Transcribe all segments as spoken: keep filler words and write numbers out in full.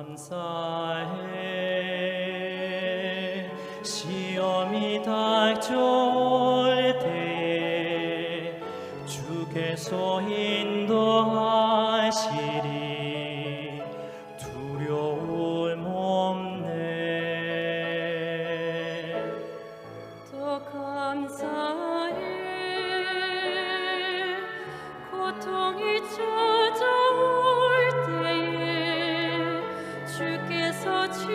감사해. 시험이 닥쳐올 때 주께서 인도하시리. 두려움 없네. 더 감사해. 고통이 찾아올 때에 주께서 지켜주시니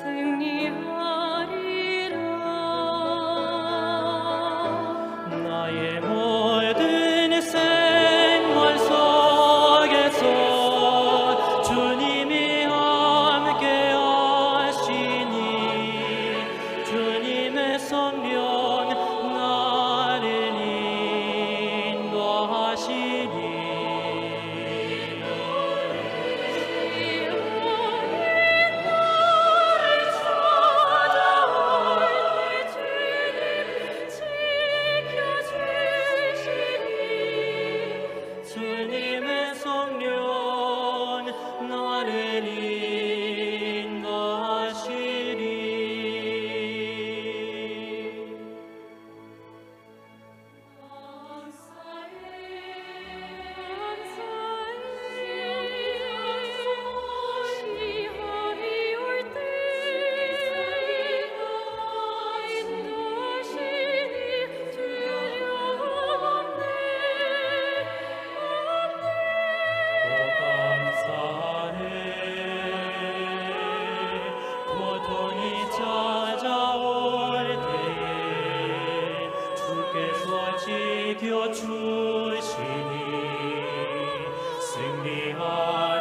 승리하리라. 나의 모든 생활 속에서 주님이 함께 하시니 주님의 성령 나를 인도하시니 주님의 성령 나를 인도하시리. 고통이 찾아올 때에 주께서 지켜주시니 승리하리라.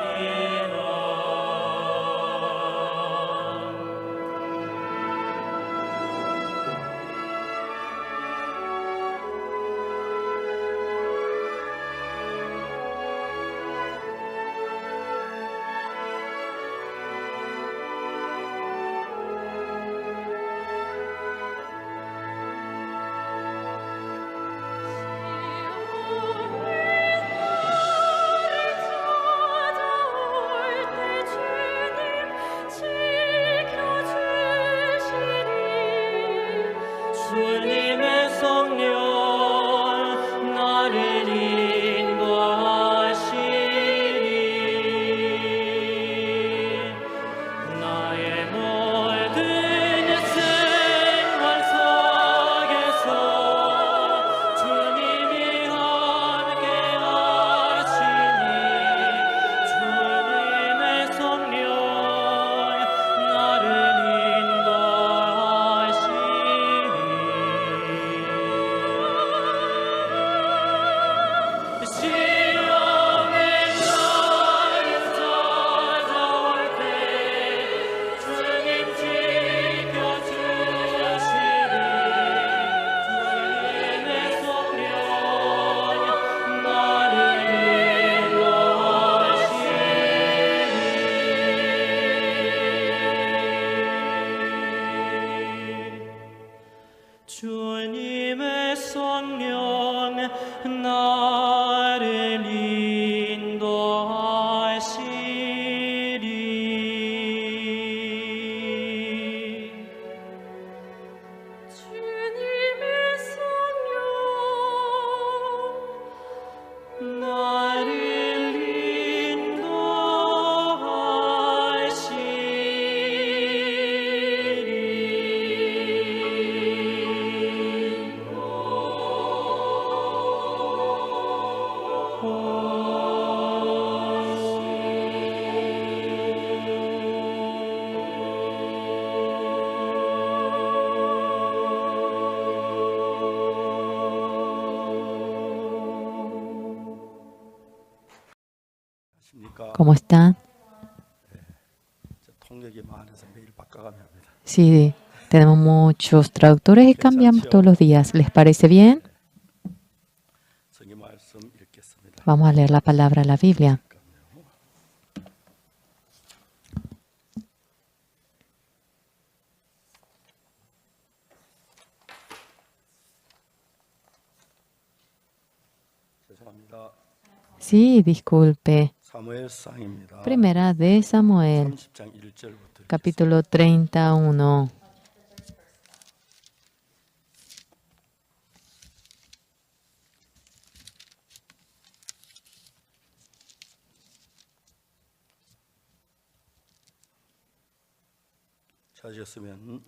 주님의 성령 나를 인도하시리. 나의 모든 생활 속에서 주님이 함께 하시니 주님의 성령 나를 인도하시리. 시험의 날이 찾아올 때 주님 지켜주시리. 주님의 성령 나를 인도하시리. 주님의 성령 나를 인도하시리. 주님의 성령 나를 인도하시리. ¿Cómo están? Sí, tenemos muchos traductores y cambiamos todos los días. ¿Les parece bien? Vamos a leer la palabra, la Biblia. Sí, disculpe. Primera de Samuel, capítulo treinta y uno.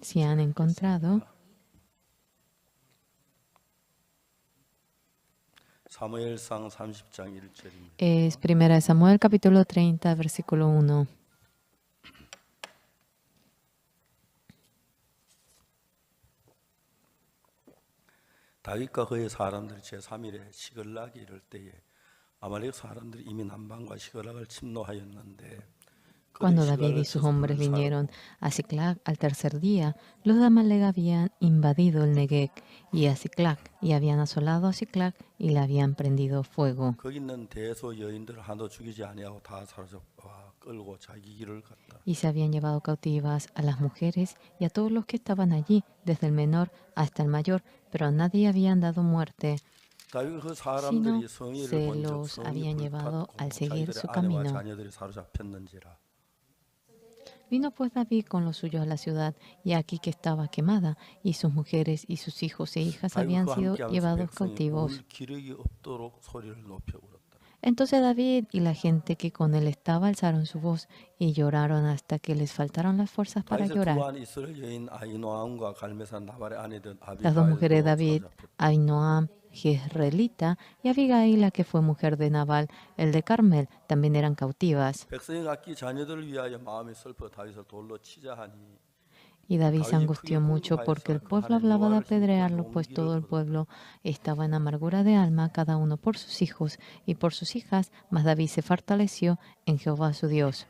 Si han encontrado, es Primera de Samuel, capítulo treinta, versículo uno. 다윗과 그의 사람들이 제3일에 시글락에 이를 때에 아말렉 사람들이 이미 남방과 시글락을 침노하였는데, cuando David y sus hombres vinieron a Siclag al tercer día, los de Amalec habían invadido el Neguev y a Siclag, y habían asolado a Siclag y le habían prendido fuego. 거기 있는 대소 여인들을 하나도 죽이지 아니하고 다 사로잡아 끌고 자기 길을 갔다. Y se habían llevado cautivas a las mujeres y a todos los que estaban allí, desde el menor hasta el mayor, pero a nadie habían dado muerte, 다윗 그 사람들이 sino 성의를 se los habían llevado al seguir su camino. 자기들의 아내와 자녀들이 사로잡혔는지라. Vino pues David con los suyos a la ciudad, y aquí que estaba quemada, y sus mujeres y sus hijos e hijas habían sido llevados cautivos. 다윗과 함께한 백성이 울 기력이 없도록 소리를 높여 울었다. Entonces David y la gente que con él estaba alzaron su voz y lloraron hasta que les faltaron las fuerzas para llorar. 다윗의 두 아내 이스라엘 여인 아히노함과 갈мет 사람 나발의 아내들 아비갈도 사로잡혔다. Las dos mujeres de David, Ahinoam jezreelita, y Abigail, la que fue mujer de Nabal, el de Carmel, también eran cautivas. 백성이 각기 자녀들을 위하여 마음이 슬퍼 다윗을 돌로 치자 하니. Y David se angustió mucho porque el pueblo hablaba de apedrearlo, pues todo el pueblo estaba en amargura de alma, cada uno por sus hijos y por sus hijas, mas David se fortaleció en Jehová su Dios.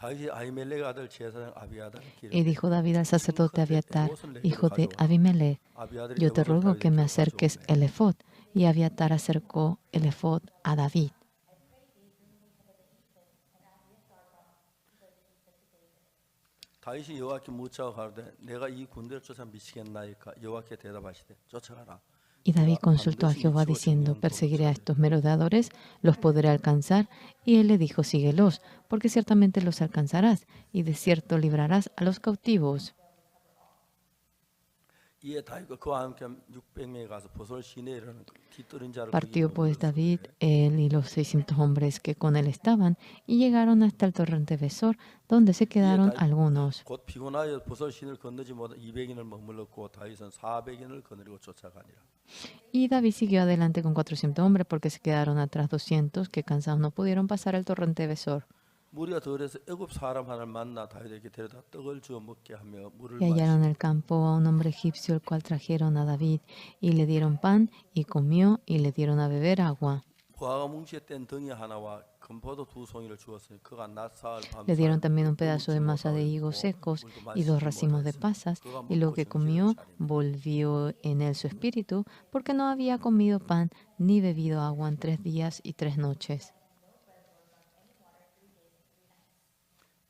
다윗이 아히멜렉 아들 제사장 아비아달을 기르고. Y dijo David al sacerdote Abiatar, hijo de Abimelec: "Yo te ruego que me acerques el efod". Y Abiatar acercó el efod a David. 다윗이 여호와께 묻자고 가로되 내가 이 군대를 쫓아 미치겠나이까? 여호와께 대답하시되 쫓아가라. Y David consultó a Jehová diciendo: "¿Perseguiré a estos merodeadores? ¿Los podré alcanzar?". Y él le dijo: "Síguelos, porque ciertamente los alcanzarás, y de cierto librarás a los cautivos". 이에 다윗과 그와 함께 한 육백 명이 가서 보솔 시내에 이르는 그 뒤떨어진 자를 거기 있는 Partió pues David, él y los seiscientos hombres que con él estaban, y llegaron hasta el torrente Besor, donde se quedaron algunos. 곧 피곤하여 보솔 시내를 건너지 못한 이백 인을 머물렀고 다윗은 사백 인을 거느리고 쫓아가니라. Y David siguió adelante con cuatrocientos hombres, porque se quedaron atrás doscientos, que cansados no pudieron pasar el torrente Besor. 무리가 더 이르러서 애굽 사람 하나를 만나 다윗에게 데려다 떡을 주어 먹게 하며 물을 마시고. Y hallaron en el campo a un hombre egipcio, el cual trajeron a David, y le dieron pan, y comió, y le dieron a beber agua. 보화가 뭉치에 뗀 덩이 하나와 금포도 두 송이를 주었으니 그가 낮 사흘 밤 사흘 Le dieron también un pedazo de masa de higos secos y dos racimos de pasas, y lo que comió volvió en él su espíritu, porque no había comido pan ni bebido agua en tres días y tres noches.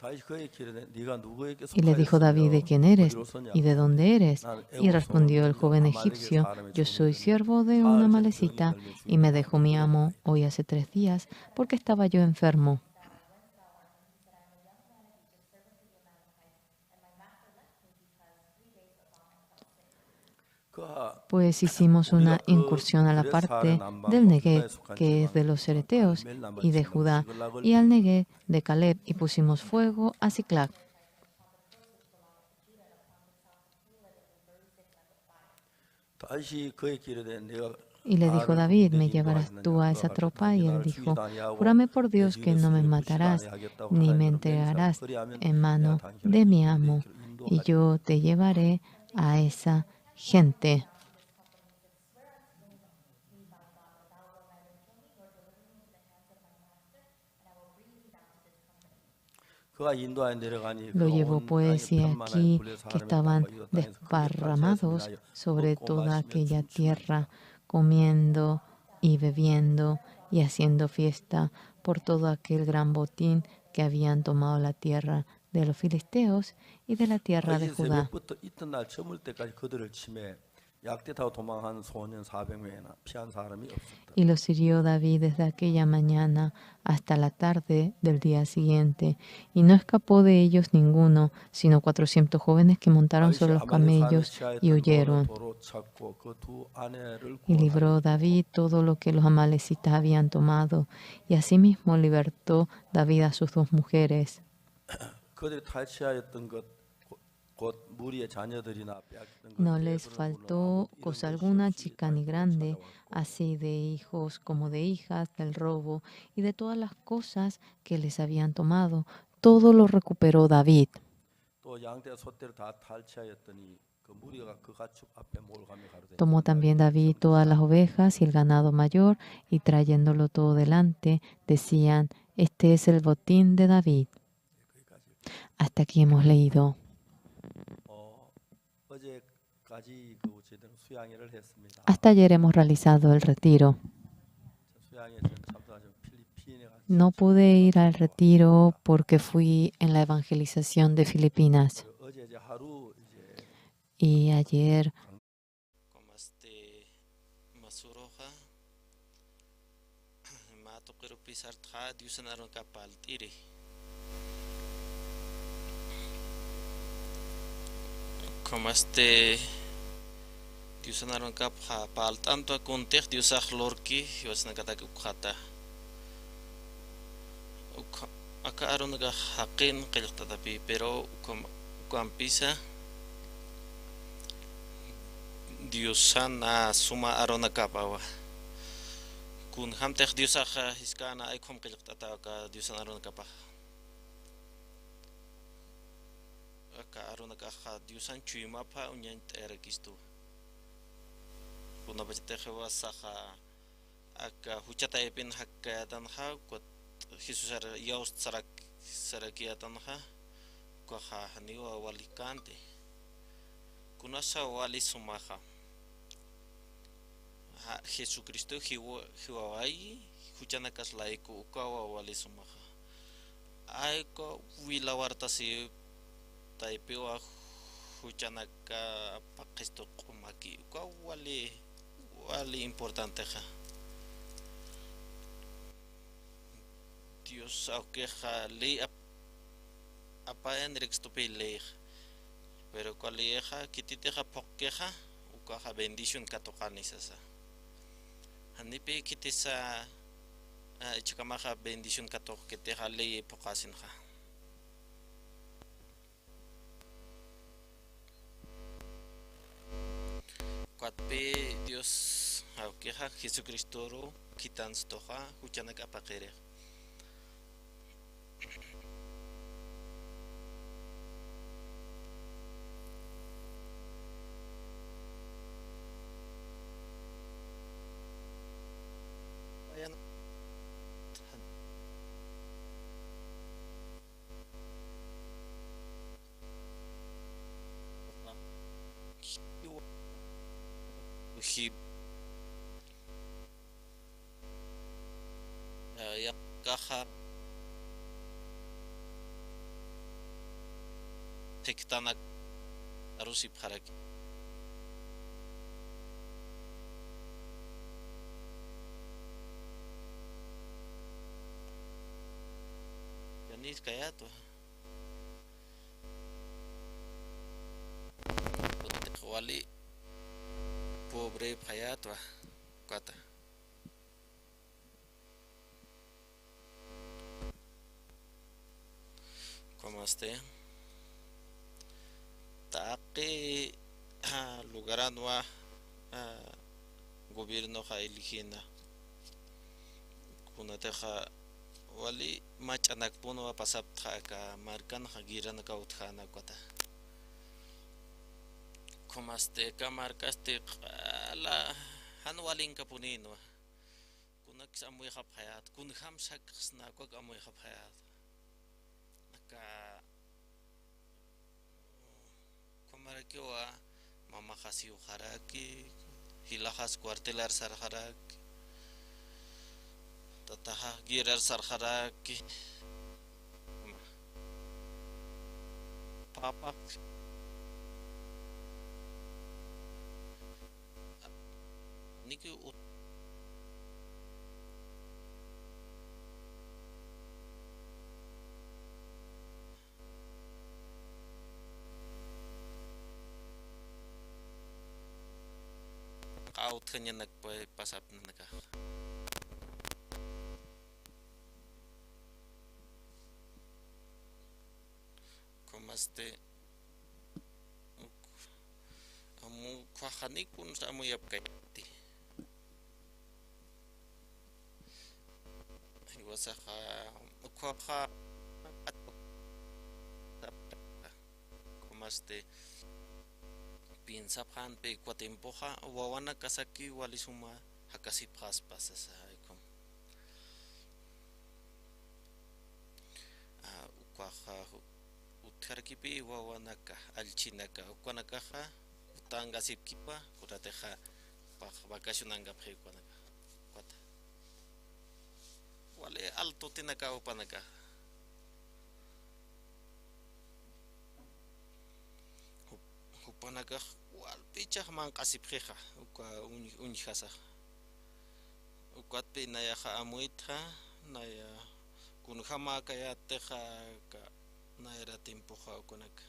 다윗이 그에게 이르되 네가 누구에게 속하였으며 어디로 섰냐? Y le dijo David: "¿De quién eres? ¿Y de dónde eres?". Y respondió el joven egipcio: "Yo soy siervo de un amalecita, y me dejó mi amo hoy hace tres días, porque estaba yo enfermo". Pues hicimos una incursión a la parte del Neguev, que es de los Ereteos, y de Judá, y al Neguev de Caleb, y pusimos fuego a Siclag. 다시 그에게 이르되 내가 Y le dijo David: "¿Me llevarás tú a esa tropa?". Y él dijo: "Júrame por Dios que no me matarás, ni me entregarás en mano de mi amo, y yo te llevaré a esa gente". Lo llevó, pues, y aquí que estaban desparramados sobre toda aquella tierra, comiendo y bebiendo y haciendo fiesta por todo aquel gran botín que habían tomado la tierra de los filisteos y de la tierra de Judá. Yakte thaw tomang jan soñan saben wena, phian sarami opsukta. Y los hirió David desde aquella mañana hasta la tarde del día siguiente, y no escapó de ellos ninguno, sino cuatrocientos jóvenes que montaron sobre los camellos y huyeron. Y libró David todo lo que los amalecitas habían tomado, y asimismo libertó David a sus dos mujeres. 그들이 탈취하였던 것, 곧 무리의 자녀들이나 빼앗겼던 것, No les faltó cosa alguna, chica ni grande, así de hijos como de hijas, del robo y de todas las cosas que les habían tomado. Todo lo recuperó David. 또 양떼 소떼를 다 탈취하였더니 그 무리가 그 가축 앞에 몰감해 가로되 Tomó también David todas las ovejas y el ganado mayor, y trayéndolo todo delante, decían: "Este es el botín de David". Hasta aquí hemos leído. 어, 어제까지 그 저희들은 수양회를 했습니다. Hasta ayer hemos realizado el retiro. 수양회 저는 참석하신 필리핀에 같이 No pude ir al retiro porque fui en la evangelización de Filipinas. 그 어제 이제 하루 이제 Y ayer Como este, masuroxa, mä tuqirupi sartxa Diosan arunakap palt'iri. Como este, Diosan arunakapxa palt'antwa kuntix Diosax lurki, jiwasnakatak ukxata. Ukha-, aka arunakax jaqin qillqt'atapi, pero ukham-, ukhampisa Diosan, ah, suma arunakapawa. Kunjamtix Diosaxa jiskana ay ukham qillqt'atawa aka Diosan arunakapax. Aka arunakaxa Diosan chuymapxa uñañt'ayarakistu. Kunapachatix jiwasaxa aka juchat aypin jakkayatanxa, ukat Jesusar iyawst sarak-, sarakiyatanxa, ukaxa janiwa wali känti. Kunasa wali sumaxa. Ja, Jesucristo jiwa-, jiwawayi, juchanakas layku ukawa wali sumaxa. Ay, uka wilawartasi taypiwa juchanaka phaqistu q'umaki, uka wali, wali importantexa. Dios awkixa ley ap-, apayan rikstupi leyxa. Pero uka leyixa, khititixa phuqkixa, ukaxa bendición katuqani sasa. Janipi khitisa, ah, jichhakamaxa bendición katuq khitixa ley phuqasinxa. Ukatpi Dios awkixa Jesucristoru khitanstuxa juchanak apaqirix. Uji, eh, yaqaxa thiktanak arusipxaraki. Yanis kayatwa. Wali pobre phayatwa, kata. Como este, taqi, ah, lugaranwa, ah, gobiernoxa eligina. Kunatixa wali mach'anakpunwa pasaptxa aka markanxa guerranakaw utjäna ukata. Como este, aka markasti q'ala jan walinkapunïnwa. Kunaks amuyxapxayät, kunjam saksna, ukak amuyxapxayät. Aka Ukhamarakiwa mamaxas jiwxaraki, jilaxas cuartelar sarxaraki, tataxax guerrar sarxaraki, papax Iki ut-, Qawtjañanak pa-, pasapnanakax. Ukhamasti, uk-, amu-, ukhaxanikun amuyapkayapti. Jiwasaxa, ukhaxa, ukhamasti, piensapxänpi, uka tiempoxa, wawanakasaki wali suma jakasipxaspa sasa, ukham. A, ukaxa, utjarakipï wawanaka, allchhinaka, ukanakaxa, utanqasipkipa, kunatixa, pax-, vacacionankapxi ukanaka, ukata. Wali altotinaka upanaka. Jup-, jupanakax walpichax manq'asipxixa, uka uñ-, uñjasaxa. Ukatpï nayaxa amuytxa, naya kunjamäkayätixa, aka nayra tiempoxa ukanaka.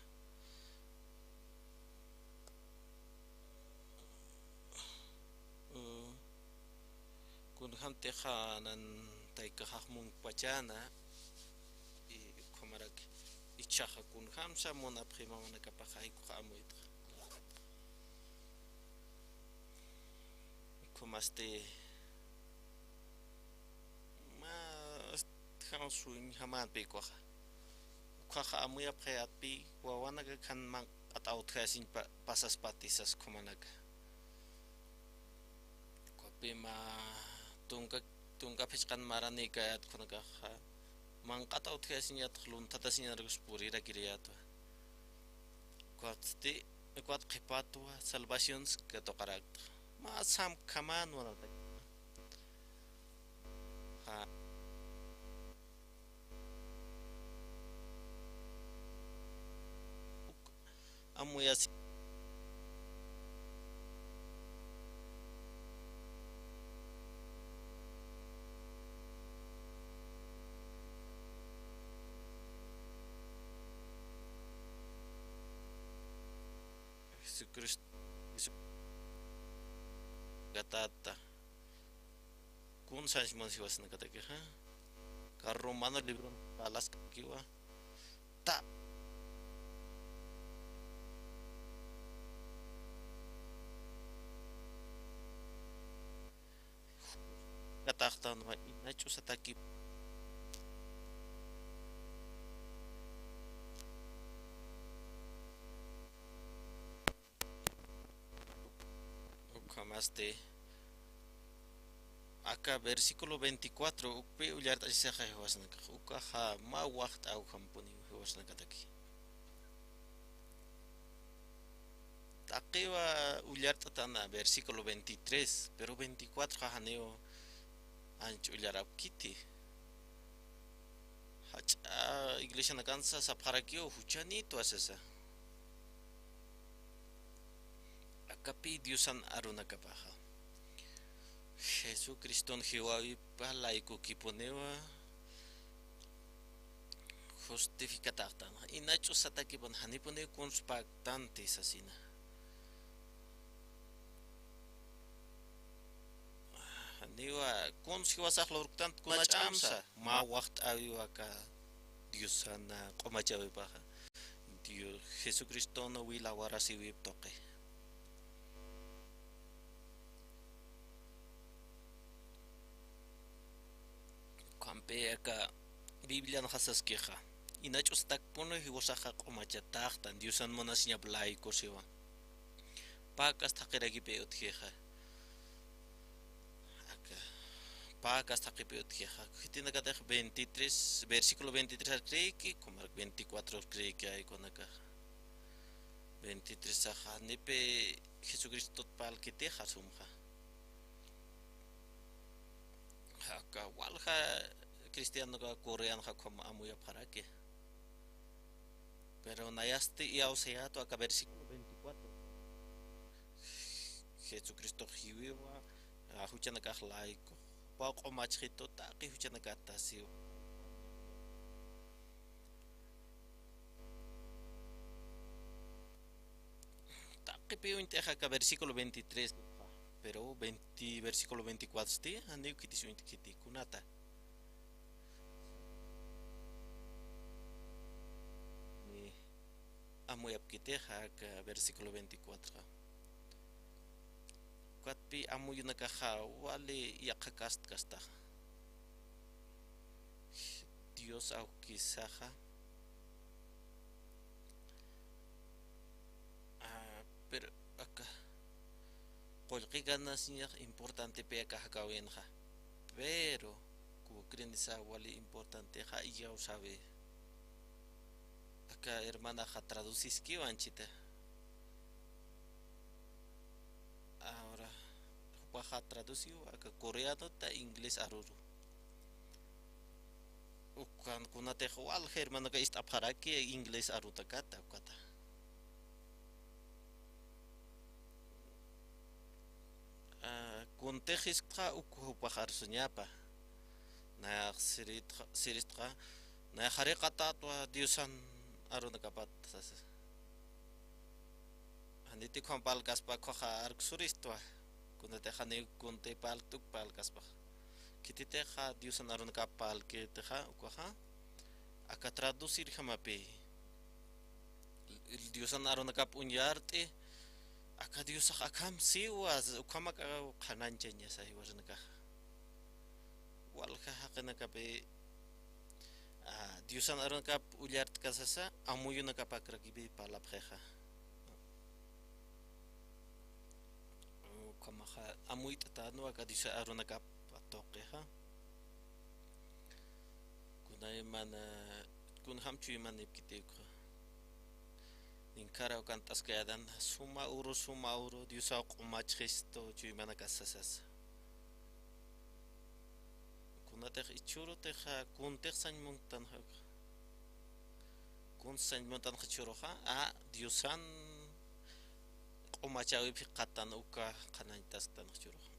U, kunjamtixa nan taykaxax munkpachäna, i ukhamarak ichhaxa kunjamsa munapxi mamanakapaxa, jaykuxa amuytxa. Ukhamasti, mä, jan suñ jamäntpï ukaxa. Ukaxa amuyapxayätpï, wawanaka jan manq'at utjayasiñ pa-, pasaspati sas ukhamanaka. Ukapï mä tunka, tunka phichqan maranïkayät ukanakaxa, manq'at utjayasiñätxa lunthatasiñarakus purirakiriyätwa. Ukatsti, ukat qhipatwa, salvación katuqarakta. Mä samkhamän wanatak. Ja. Amuyasi. Jesucristo, Jesu-, gatata. Kun sanch munsi jiwasanakatakixa. Ka Romano libron alaskakiwa. Ta. Kataxtanwa inach'usataki. Ukhamasti, aka versículo veinticuatro, ukpi ullart'asisaxa jiwasanakax, ukaxa mä waxt'äwjampuni jiwasanakataki. Taqiwa ullart'atana versículo veintitrés, pero veinticuatro xa janiw ancha ullarapkiti. Jach'a iglesianakansa sapxarakiw juchanïtwa sasa. Akapï Diosan arunakapaxa. Jesucriston jiwäwipa laykukipuniwa justificataxtan. Inach'usatakipan janipuniw kuns paktanti sasina. Janiwa kuns jiwasax lurktant kunach'amsa. Mä waxt'äwiwa aka Diosana q'umachäwipaxa. Dios, Jesucriston wila warasiwip tuqi. Ukhampï aka Biblianxa saskixa. Inach'usatakpuniw jiwasaxa q'umachataxtan, Diosan munasiñap layku siwa. Pä k'as thaqirakipï utjixa. Aka, pä k'as thaqipï utjixa. Khitinakatix veintitrés, versículo veintitrés ar creeki, kumarak veinticuatro ar creeki, ay kunakaxa. Veintitrés axa, janipï Jesucristot parlkitixa sumxa. Aka walja cristianoka Coreanxa ukham amuyapxaraki. Pero nayasti iyawsayätwa aka versículo veinticuatro. Jesucristox jiwiwa, Juchanakax layku. Jupaw q'umachxitu taqi juchanakata siw. Taqipi uñt'ix aka versículo veintitrés, pero veinte, versículo veinticuatro sti, janiw khitis uñt'kiti, kunata. Ni amuyapkitix aka versículo veinticuatro. Ukatpi amuyunakaxa wali yaqhakast kastaxa. Dios awkisaxa. Ah, pero aka qullqi ganasiñax importantepi aka jakawinxa. Pero kukrinisaw wali importantexa iyawsäwi. Aka hermanaxa traduciskiw anchita. Ahora, jupaxa traduciw aka coreano ta inglés aruru. Ukan kunatix walja hermanoka ist'apxaraki inglés arutakata, ukata. Ah, kuntix jisktxa uk jupax arsuñapa. Nayax siritxa, siristxa, nayax jariqatätwa Diosan arunakapat, sasa. Janiti ukham parlkaspa, ukhaxa ark suristwa. Kunatix janiw kunti parlkta, uk parlkaspax. Khititixa Diosan arunakap parlkitixa, ukaxa aka traducirjamapi. Diosan arunakap uñart'i, aka Diosax akham siwa, ukham aka qhanañchañasa jiwasanakaxa. Walja jaqinakapi, ah, Diosan arunakap ullart'kasasa, amuyunakapakrakipi parlapxixa. Ukhamaxa amuyt'atanwa aka Diosan arunakap tuqixa. Kunaymana, kunjam chuymanipkiti ukxa. Ninkharaw kant'askayätan, suma uru, suma uru, Diosaw q'umachxistu chuymanakasa sasa. Kunatix ichhürutix, kuntix sañ muntanxa ukxa. Kuns sañ muntanxa jichhüruxa, a, Diosan q'umachäwip jikxatan uka qhanañtasktanxa jichhüruxa.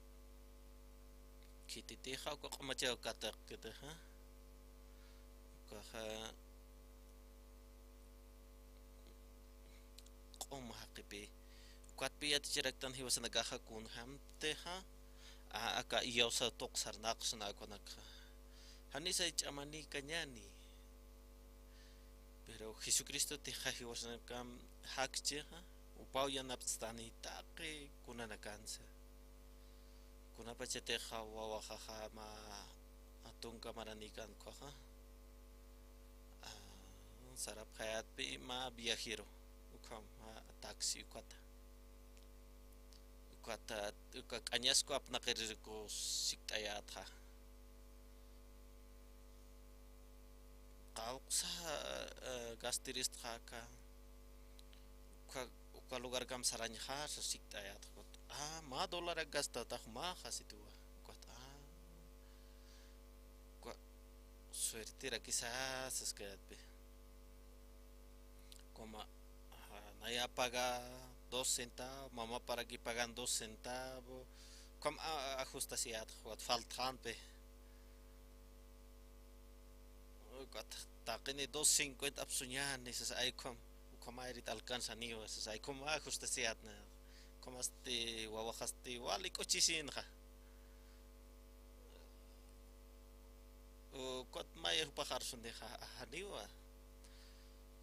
Khititixa uka q'umachäw katuqkitixa. Ukaxa q'um jaqipï. Ukatpï yaticharaktan jiwasanakaxa kunjamtixa, a, aka iyawsaw tuq sarnaqsna ukanakxa. Janisa ch'amanïkañäni. Pero Jesucristotixa jiwasanakam jakchixa, jupaw yanapt'stani taqi kunanakansa. Kunapachatixa wawaxaxa mä tunka maranïkän ukhaxa. Ah, sarapxayätpï mä viajero, ukham, ah, taxi ukata. Ukata, uka k'añasku apnaqiririku sikt'ayätxa. Qawqsa, eh, gastiristxa aka. Uka, uka lugarkam sarañxa, sasa sikt'ayätxa. Ah, mä dólarak gastäta jumaxa, sitiwa. Ukat, ah. Uka suerterakisa, saskayätpï. Como, ah, naya paga dos centavos, mamaparaki pagan dos centavos. Ukham, ah, ajustasiyätxa, ukat faltxänpï. Ukat taqini dos cincuenta apsuñäni, sasa, ay ukham, ukham ayrit alcanzaniwa, sasa, ay ukham ajustasiyätna. Ukhamasti wawaxasti wali k'uchisinxa. Ukat maya jupax arsunixa, ajaniwa.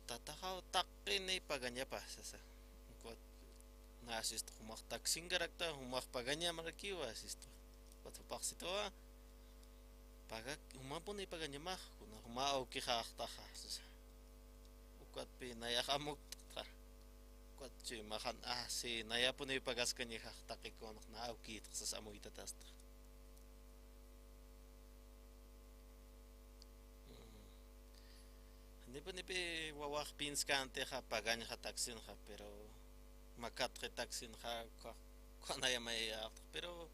Tataxaw taqini pagañapa, sasa. Ukat, na, sistu, jumax taxinkarakta, jumax pagañamarakiwa, sistu. Ukat jupax situwa, paga, jumapuni pagañamax, kuna juma awkixa axtaxa, sasa. Ukatpï nayax amukt'xa. Ukat chuymaxan, ah, sí, nayapuni pagaskañaxa taqi kunxa, na awkïtxa, sasa, amuytatasta. Mm. Janipunipi wawax pienskantixa pagañxa taxinxa, pero makatxi taxinxa, uka, uka naya mayapxta, pero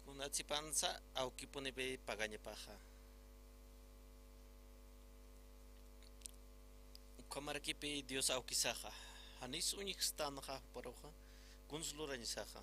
kunat sipansa awkipunipi pagañapaxa. Ukhamarakipi Dios awkisaxa, janis uñjkstanxa juparuxa, kuns lurañasaxa.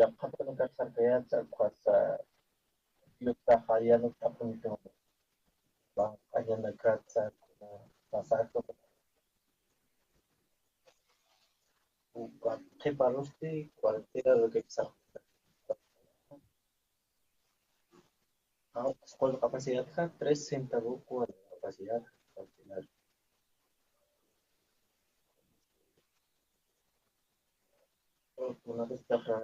Yaqhapanakat sarkayatsa, ukhasa yutaxa yanapt'apunitu. Manq'añanakatsa, kuna pasaka. Uka qhiparusti cuartera lo que pasa. Ah, con capacidad tres centavos con capacidad cuartera. Kunapis taxa,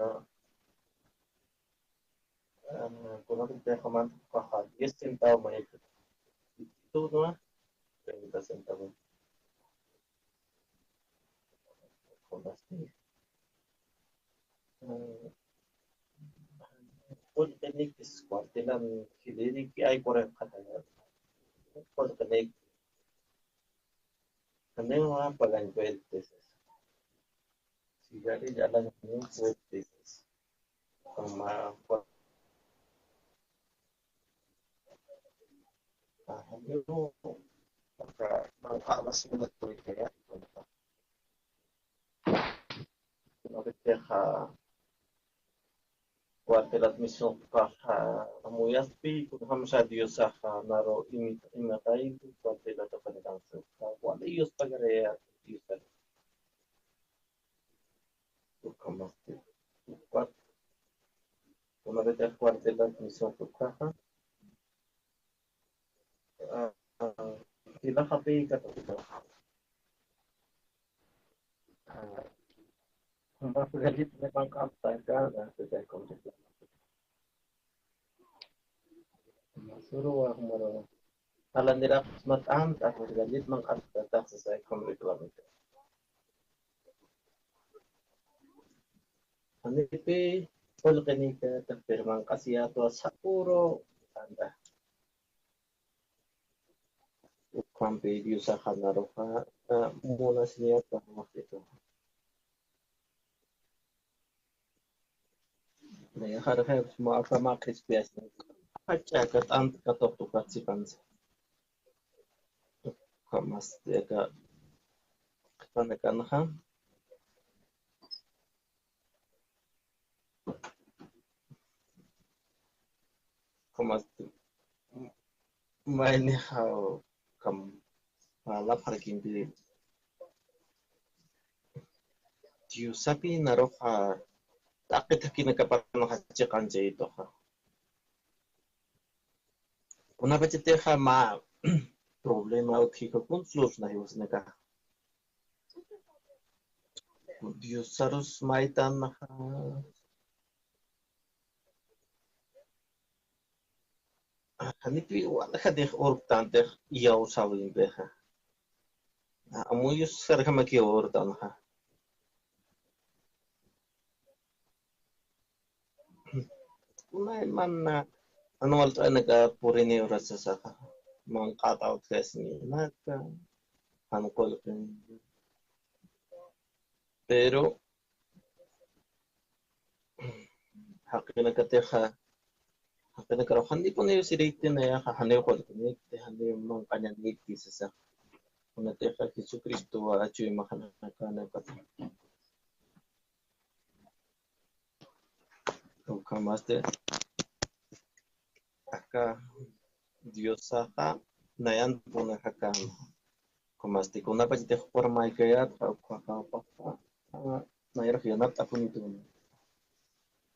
ah, kunapis taxa mantuqaxa diez centavos mayaki. Tú, ¿no? Treinta centavos. Kunasti. Ah, qullqinikis cuartelan jilïriki ay correcta. Qullqinik. Janiw pagañ puedti sasa. Cigarrillo alañ janiw puedti sasa. Como, ajá, janiw, acá, no, a la ciudad tuya, ya. Kunapitixa cuartelat misionxa amuyaspi, kunjamsa Diosaxa naru imi-, imataytu cuartelat apanitanxa. Wali Dios pagaria Diosax. Ukhamasti. Cuart-, kunapitixa cuartelat misionxa. Ah, ah, jilaxapi katuqita. Ah, jumax gallit manq'aptaka, ah, sasay comité. Masuru wa jumaru. Alaniraq mat'amta, jumax gallit manq'aptata, sasay comité. Janipi qullqinikatix, pero manq'asiyätwa seguro, anda. Ukhampi Diosaxa naruxa, ah, munasiyätwa, maqtitu. Nayaxa arxaypxsma, aka mä qhispiyasna. Jach'a aka t'ant katuqtukat sipansa. Ukhamasti aka qhipanakanxa. Ukhamasti maynixa, ukham, parlapxarakimpi. Diosapi naruxa taqi thakinakapanxa chiqanchayituxa. Kunapachatixa mä problema utjikxa, kuns lurna jiwasanakaxa. Diosarus maytanxa. Janipi waljanix urktantix iyawsäwimpixa. Amuyus sarjamakiw urktanxa. Kunayman jan walt'anak puriniw sasaxa. Manq'at utjasninaka, jan qullqin. Pero jaqinakatixa, jaqinakarux janipuniw sirikti, nayaxa janiw qullqiniti, janiw manq'añaniti sasa. Kunatixa Jesucristowa chuymaxanakana kata. Ukhamasti aka Diosaxa nayanpuna jaka. Ukhamasti kunapachatix purmaykayätxa, ukhaxa, ukhaxa, ah, nayarux yanapt'apunituna.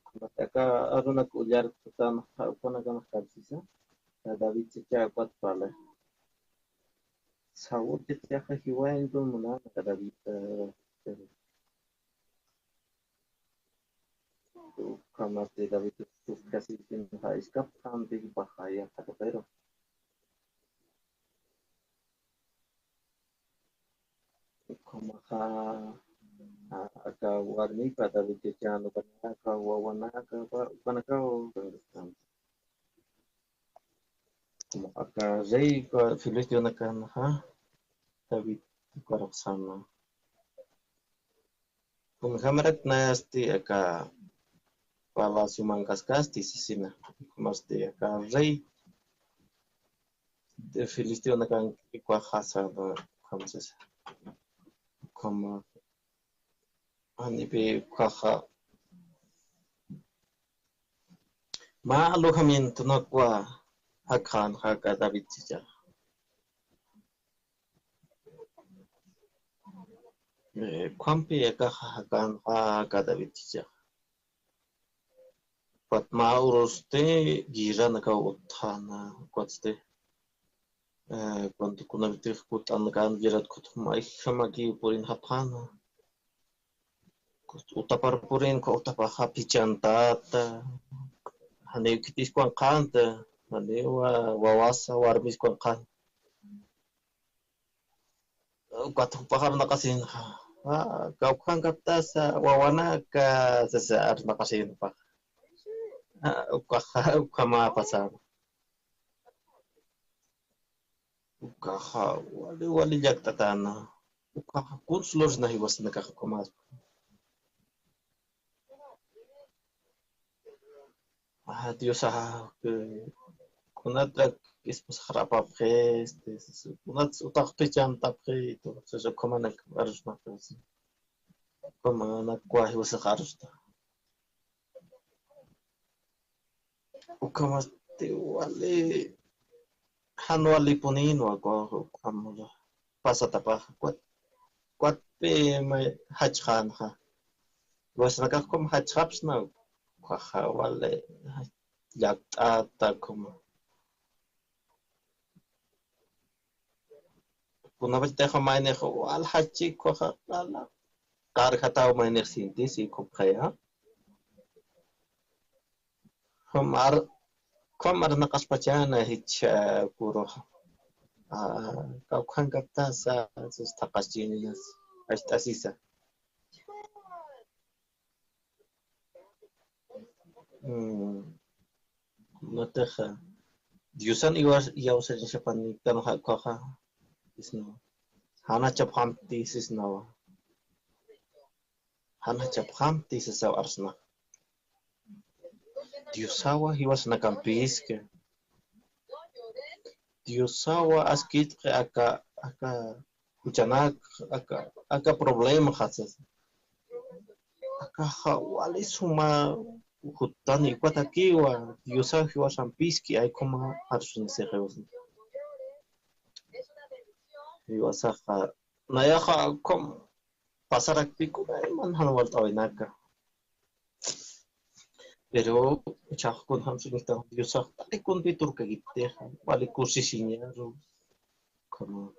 Ukhamasti aka arunak ullart'atanxa, ukhanakanx kapsisa, David chacha ukat parla. Saúl chachaxa jiwayañtun munäna aka David, eh, Ukhamasti David, ukhamasti David, ukhamasti David, ukhamasti David, ukhamaxa, a, aka warmipa David chachan ukanaka, wawanaka, ukanaka, aka rey, aka filisteonakanxa, David ukarux säna. Kunjamarak nayasti aka palacio manq'askasti sasina, ukhamasti aka rey de filisteonakan ukaxa säna, ukham sasa. Ukhama, janipi ukaxa mä alojamientonakwa jakxänxa aka David chacha. Eh, ukhampi akaxa jakänxa aka David chacha. Ukat mä urusti guerranakaw utjäna, ukatsti, eh, cuando kunapitix kutt'anakän guerrat kutjuma, ijamakiw purinxapxäna. Utapar purin, uka utapaxa phichhantata, janiw khitïskwankxänta, janiw wawasa warmiskwankxänta. Ukat jupax arunaqasinxa, a, kawkhankaptasa wawanaka sasa arunaqasin jupax. A, ukaxa, ukhama pasar. Ukaxa wali, wali llakt'atäna. Ukaxa kuns lursna jiwasanakax ukamas. Ah, Dios, ah, eh, kunatrak esposaxarapapxi, este, kunats utaqphi chantapxi, entonces, ukamanak arusnapxi. Ukamanak kuwa jiwasax arusta. Ukhamasti wali, jan walipunïnwa, ukham pasatapax, ukat, ukatpï may jachxänxa. Jiwasanakax ukham jachxapxsna, ukhaxa wali llakt'ata ukhama. Kunapachatix maynix wal jachi ukhaxa, qala, qarjataw maynix sintisi ukhupxaya. Jumar, ukham arnaqaspachäna jichha, eh, kuruxa. Ah, kawkhankaptasa, sus thaqaschininas, acht'asisa. Mm, kunatix, Diosan iwas, iyawsariñasapanïktanxa ukaxa, sisnawa. Jan jachapxamti sisnawa. Jan jachapxamti sasaw arsna. Diosawa jiwasanakampïski. Diosawa askit'xi aka, aka juchanak, aka, aka problemaxa sasa. Akaxa wali suma juttani, ukatakiwa, Diosaw jiwasampïski, ay ukhama arsuñasix jiwasan. Jiwasaxa, nayaxa ukham pasarakpi kunayman jan walt'äwinaka. Pero, jichhax kunjam sumista Diosax, taqi kunpi turkakiptixa, wali kusisiñaru, ukhama.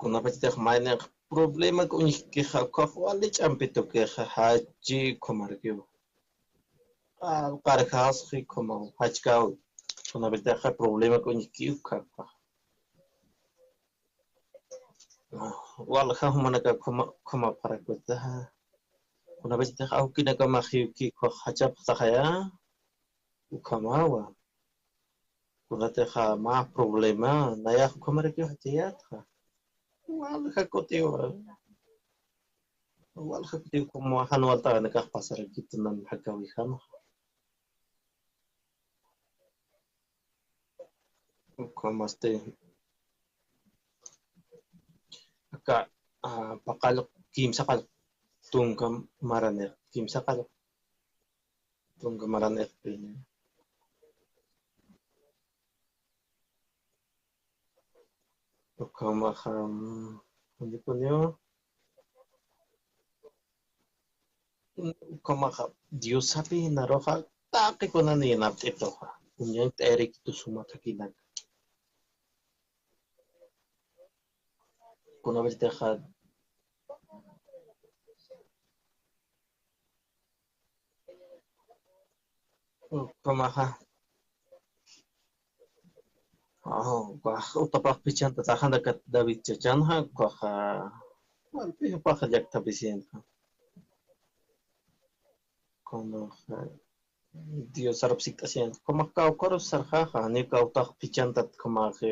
Kunapachatix maynix problemak uñjkixa, ukax wali ch'ampi tukixa, jachi ukhamarakiwa. Qarjasxi ukhama, jachkaw, kunapachatix problemak uñjki ukhaxa. Walja jumanaka ukhama, ukhamapxarakiwa. Kunapachatix awkinakamax jiwki ukax jachapxtaxaya, ukhamawa. Kunatixa mä problema, nayax ukhamarakiw jachayätxa. Walja kutiwa. Walja kutiw ukhama jan walt'äwinakax pasarakiptix nan jakäwinjama. Ukhamasti aka, ah, paqallq, kimsaqallq tunka maranix, kimsaqallq tunka maranixpini. Ukhamaxa, mm, uñikuniw. Ukhamaxa, Diosapi naruxa, taqi kunan yanapt'ituxa. Uñañcht'ayarakitu suma thakinaka. Kunapachatixa, ukhamaxa. Ah, ukax utapax phichhantataxa, nayax David Chachanxa, ukaxa, walpi jupaxa llakta presidentxa. Ukhamaxa, Diosar sikt'asiñäni, ukhamax kawkharus sarxaxa, janiw kawtax phichhantat ukhamaxa,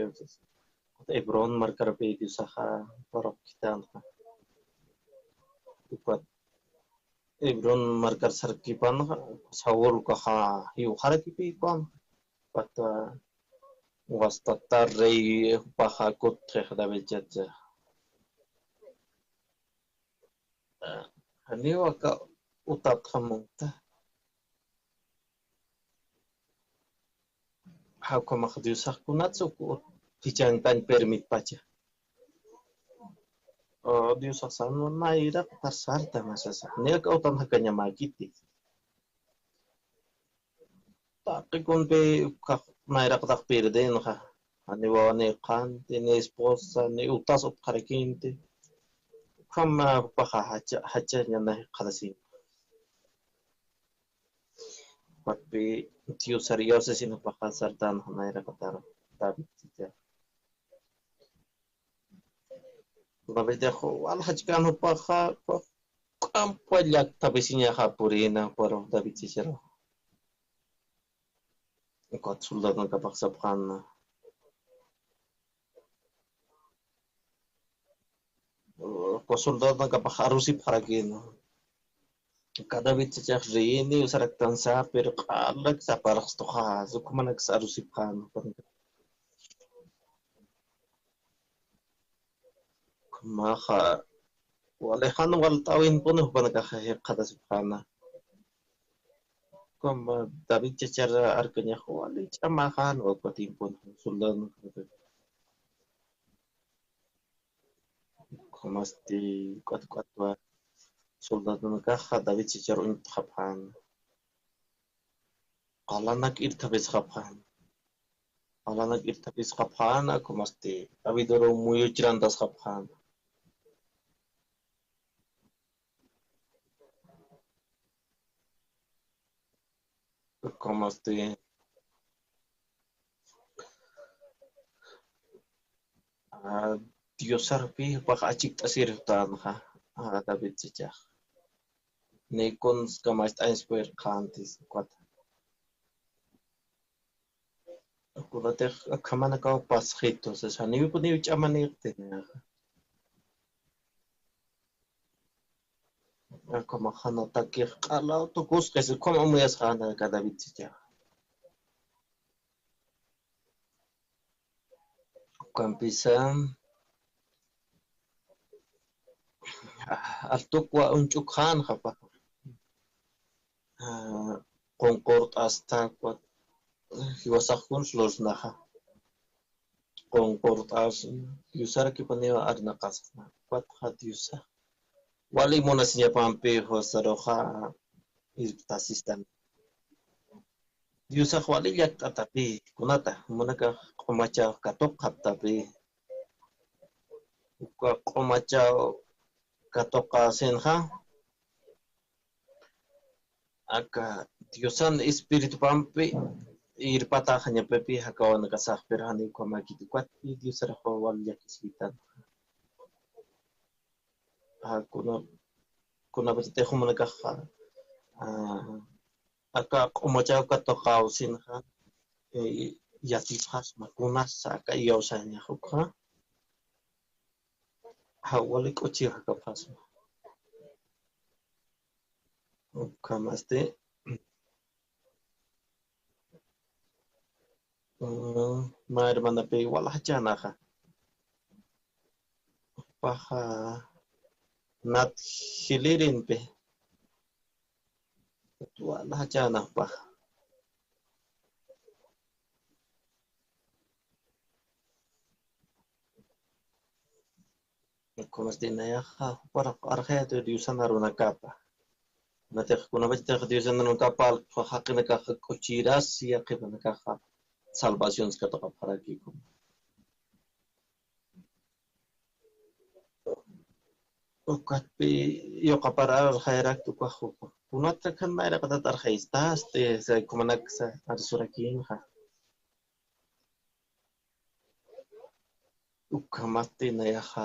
Hebrón markarpi Diosaxa, paruk khithanxa. Ukat Hebrón markar sarkipanxa, Saúl ukaxa jiwxarakipi ukan, ukat wastata rey jupaxa kutxixa David Chacha. Janiw aka utatxa munta. Jawkhamax Diosax kunats uk ut phichhankañ permitpacha. O, Diosax sasa nayraqatar sartama sasa. Janiw aka utan jakañamäkiti. Taqi kunpi ukax nayraqatax perdenxa. Janiw wawanïkxänti, ni esposa, ni utas utjarakïnti. Ukham jupaxa jacha, jachañanay qhanasin. Ukatpi Diosar iyawsasin jupaxa sartänxa nayraqatar David Chacha. Davidix wal jachkän jupaxa, juk'amp llakta vecinaxa purïna, pero David Chacharu. Ukat soldadonakapax sapxäna. Uka soldadonakapax arusipxarakïna. Uka David chachax reyniw saraktan sapir q'alak saparxstuxa, ukhamanaks arusipxäna. Ukhamaxa wali jan walt'äwinpuni jupanakaxa jikxatasipxäna. Ukhama David chachar arkañax wali ch'amäxänwa uka tiempon soldadonakapax. Ukhamasti k'at k'atwa soldadonakaxa David chachar uñt'xapxäna. Qalanak irthapisxapxäna. Qalanak irthapisxapxäna, ukhamasti David uruw muyuchirantasxapxäna. Ukhamasti, ah, Diosarpi jupax achikt'asir jutänxa, ah, David chachax. Ni kuns kamacht'añs purirqantis ukat. Kunatix akhamanakaw pasxitu, sasa, janiwipuniw ch'amanïxti, niyaxa. Akhamax jan atakix q'alaw tukusxis, ukham amuyasxäna aka David chachax. Ukampisa, ah, altukwa uñch'ukxänxa, jupax. Ah, qunqurt'asta, ukat, jiwasax kuns lursnaxa. Qunqurt'as, Diosarakipuniw arnaqasna. Ukatxa Diosax wali munasiñapampi jiwasaruxa irptasistan. Diosax wali llakt'atapï, kunata, jumanakax q'umachaw katuqaptapï. Uka q'umachaw katuqasinxa, aka Diosan Espiritupampi irpataxañapipi, jakawanakasax, pero janiw ukhamäkiti, ukatpï Diosarax wal llakiskitan. Ah, kuna, kunapachatix jumanakaxa, ah, aka q'umachaw katuqawsinxa, eh, yatipxasma kunasa aka iyawsañax ukxa. Ja, wali k'uchix jakapxasma. Ukhamasti, mm, mä hermanapi walja chanaxa. Jupaxa nat jilïrinpi. Walja chanax jupaxa. Kunasti nayaxa jupar arxayäti Diosan arunakapa. Kunatix, kunapachatix Diosan arunakapa jaqinakaxa k'uchïrasi yaqhipanakaxa salvaciones katuqapxarakiku. Ukatpi yuqapar arxayarakta ukax jupa. Kunatrak jan nayraqatat arxayistasti, sa ukhamanaksa arsurakïnxa. Ukhamasti nayaxa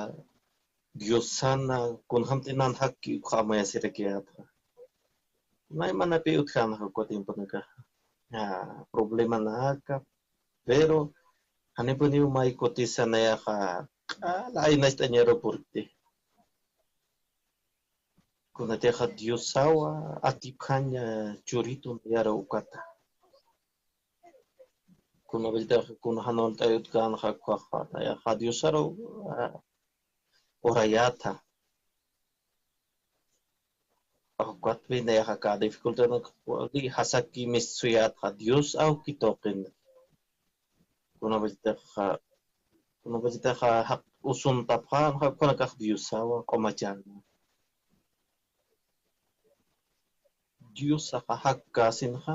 Diosana kunjamt'inanxaki ukxa amuyasirakiyätxa. Naymanapi utjänxa uka tiemponakaxa. Ah, problemanaka, pero janipuniw may kutisa nayaxa q'ala aynacht'añaru purkti. Kunatixa Diosawa atipjaña churitu nayaru ukata. Kunapachatix kuna jan walt'ay utjänxa ukaxa, nayaxa Diosaru, ah, orayätxa. Ukatpi nayaxa aka dificultad wali jasaki mistsuyätxa Dios awki tuqin. Kunapachatix, kunapachatix jaq usuntapxänxa ukanakax Diosawa q'umachäna. Diosaxa jakkäsinxa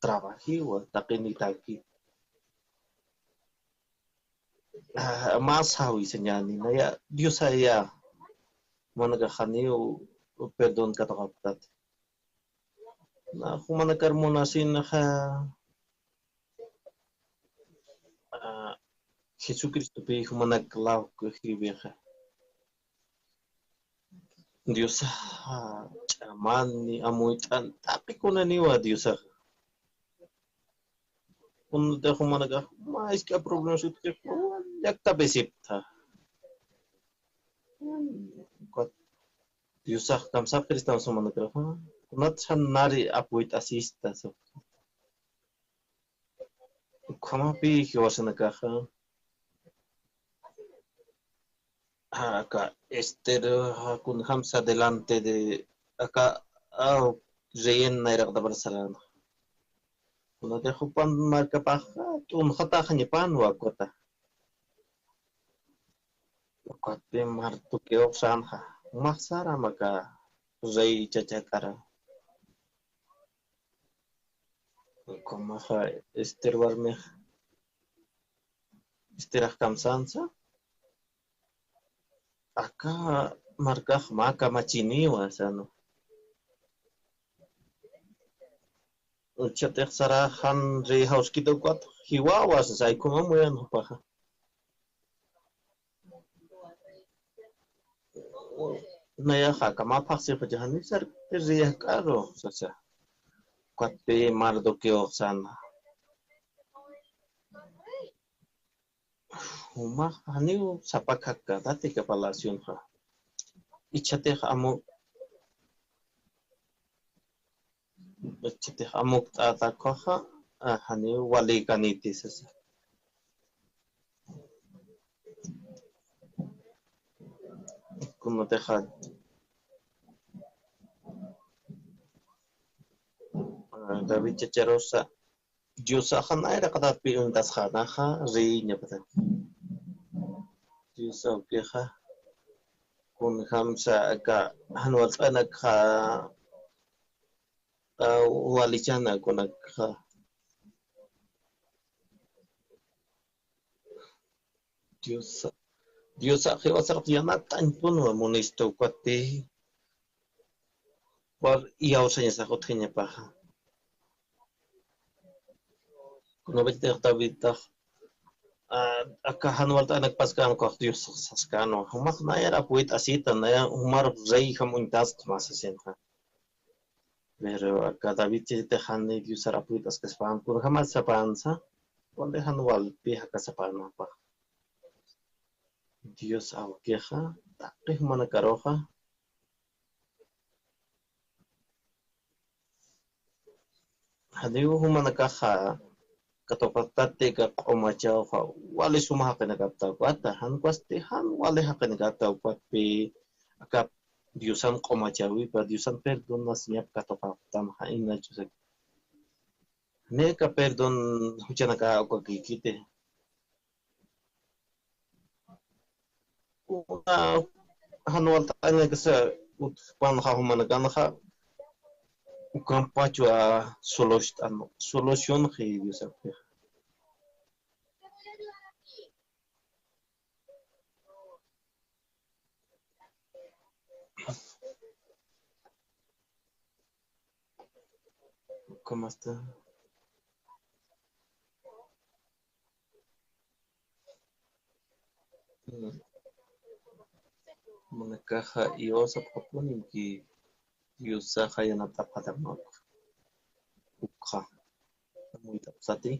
trabajiwa taqinitaki. Ah, mä sawisañäni, naya Diosaya, jumanakax janiw perdón katuqapktati. Na jumanakar munasinxa, ah, Jesucristopi jumanak lawkïwixa. Diosax ch'amani, amuyt'an, taqi kunaniwa Diosax. Kunatix jumanakax mä jisk'a problemas utjkix, llaktapisipta. Diosax kamsapxiristan sumanakarux, kunat jan nari apuyt'asista, ukhamapï jiwasanakaxa, aka Ester, kunjamsa delante de aka, ah, rey nayraqtapar saränxa. Kunatix jupan markapaxa t'unxataxañapan wakata. Ukatpï Mardoqueox sänxa, jumax saram aka rey chachak'ara. Ukhamaxa Ester warmix, Esterax kamsänsa, aka markax mä kamachiniwa sänwa. Uchatix sara jan rey jawskita ukat jiwawa sasa, ukham amuyan jupaxa. Nayaxa, akham phaxsipacha jani sarkti rey jak'aru sasa. Ukatpï Mardoqueox sänwa, jumax janiw sapakxakkatati aka palacionxa. Jichhatix amu, jichhatix amukt'ata ukaxa, ah, janiw walikaniti sasa. Kunatixa, ah, David chacharusa, Diosaxa nayraqatpï uñtasxänaxa, rey ñapata. Dios awkixa, kunjamsa aka jan walt'anakxa, ah, walichana kunakxa. Diosa, Diosax jiwasarux yanapt'añpunwa munista ukatpï, war iyawsañasax utjañapaxa. Kunapachatix Davidtax, ah, aka jan walt'anak paskän ukax Diosax saskänwa, jumax nayar apuyt'asita, nayar jumarux reyjam uñtasxma sasinxa. Pero aka David chitix jani Diosar apuyt'askaspan, kunjamas sapänsa, wali jan walpï jakasapänapax. Dios awkixa, taqi jumanakaruxa, janiw jumanakaxa katuqaptati aka q'umachawxa, wali suma jaqinakapta ukata, jan ukasti jan wali jaqinakapta ukatpï, aka Diosan q'umachäwipa, Diosan perdonasiñap katuqaptanxa, inachusa. Janiw aka perdón juchanaka ukakïkiti. Kuna jan walt'añakasa utjpanxa jumanakanxa, ukampachwa solush-, solucionxi Diosapixa. ¿Cómo está? Mm. Munakaxa iyawsapxapunimki, Diosaxa yanapt'apxatamaki. Ukxa. Amuyt'apxsati.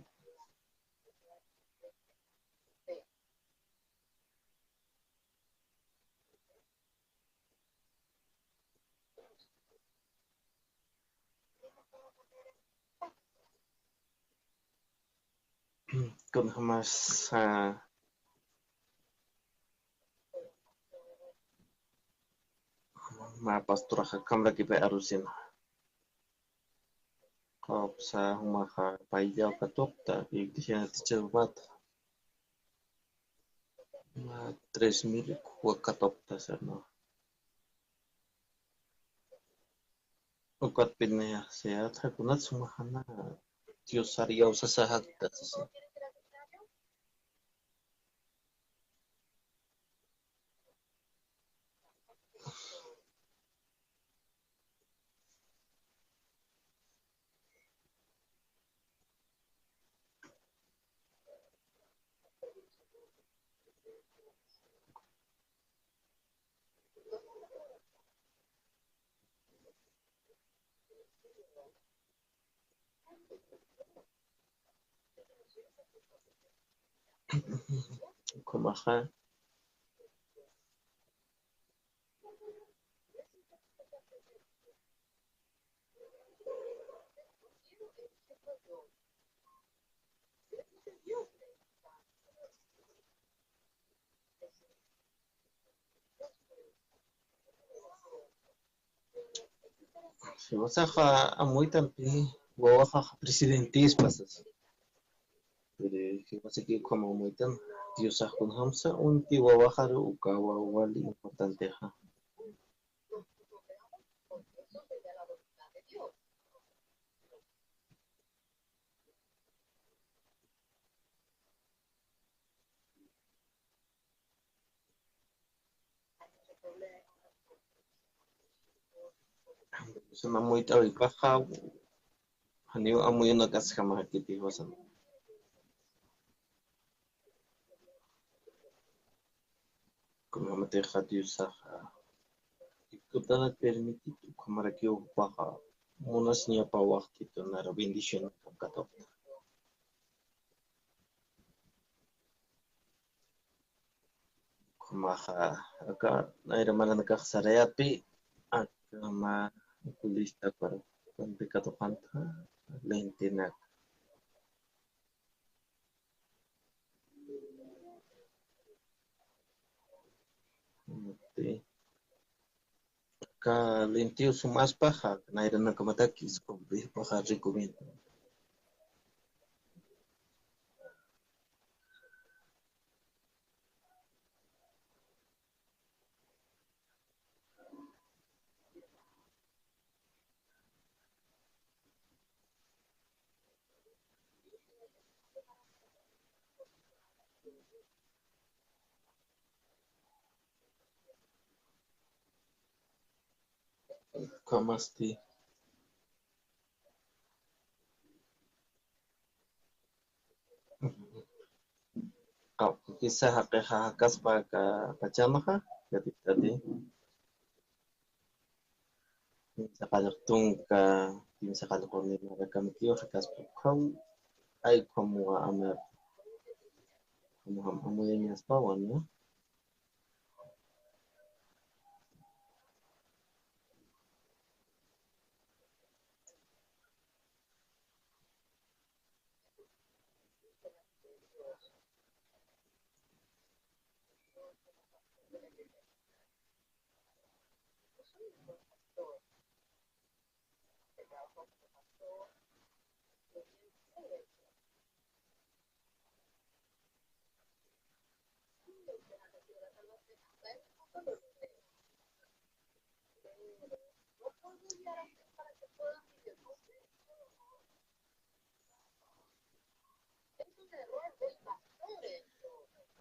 Kunjamas, ah, mä pastoraxa akham rakipay arusina. Qawqhsa jumaxa payllaw katuqta, iglesia tichawmata. Mä tres mil uka katuqta sano. Ukatpï naya, sea, kunat suma jana Diosar iyawsasaxakta sasa. Ukhamaxa. Jiwasaxa amuytampi, wawaxa presidentispa sasa. Pero jiwasaki ukham amuytam, Diosax kunjamsa uñti wawaxaru uka wawa wali importantexa. Suma amuyt'awipaxa, janiw amuyunakasjama jakiti jiwasan. Kunjamatixa Diosaxa, ikutanak permitit, ukhamarakiw jupaxa munasiñapaw wajt'it, naru bendición katuqta. Ukhamaxa, aka nayra maranakax sarayapi, aka mä oculista para kuanti katuqanti, lentenak. Aka lentiw sumaspaxa, nayranakamatakis cumplipaxa recomiendo. Ukhamaski. Quisa jaqixa jakaspa aka pachanxa, yatipt'ati. Kimsa qallq tunka, kimsa qallq uni marakamkiw jakaspa ukhaw, ay, ukhamuwa amar, ukhamuwa amuyaspawan, ¿no?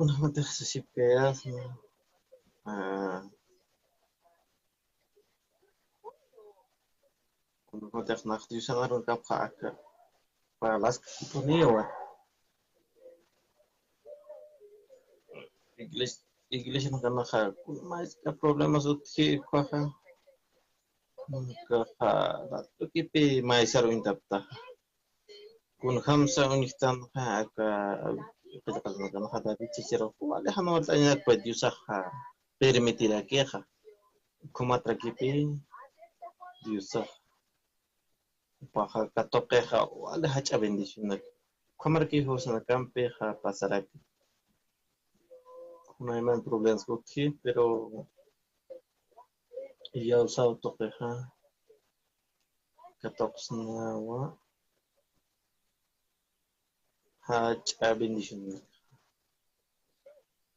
Kunjamatixa sasipkayasma, ah, kunjamatixa nax Diosan arunakapxa aka parlaskipuniwa. Iglesia, iglesianakanaxa kuna mayska problemas utji ukhaxa. Nuncaxa ratukipi maysaruwintapta. Kunjamsa uñjtanxa aka qillqatanakanaxa David chichiraw wali jan walt'añanakpa Diosaxa permitirakixa. Ukhamatarakipi Diosax jupaxa katuqixa wali jach'a bendicionak. Ukhamaraki jiwasanakampixa pasaraki. Kunayman problemas utji, pero iyawsaw tuqixa katuqsnawa jach'a bendicionak.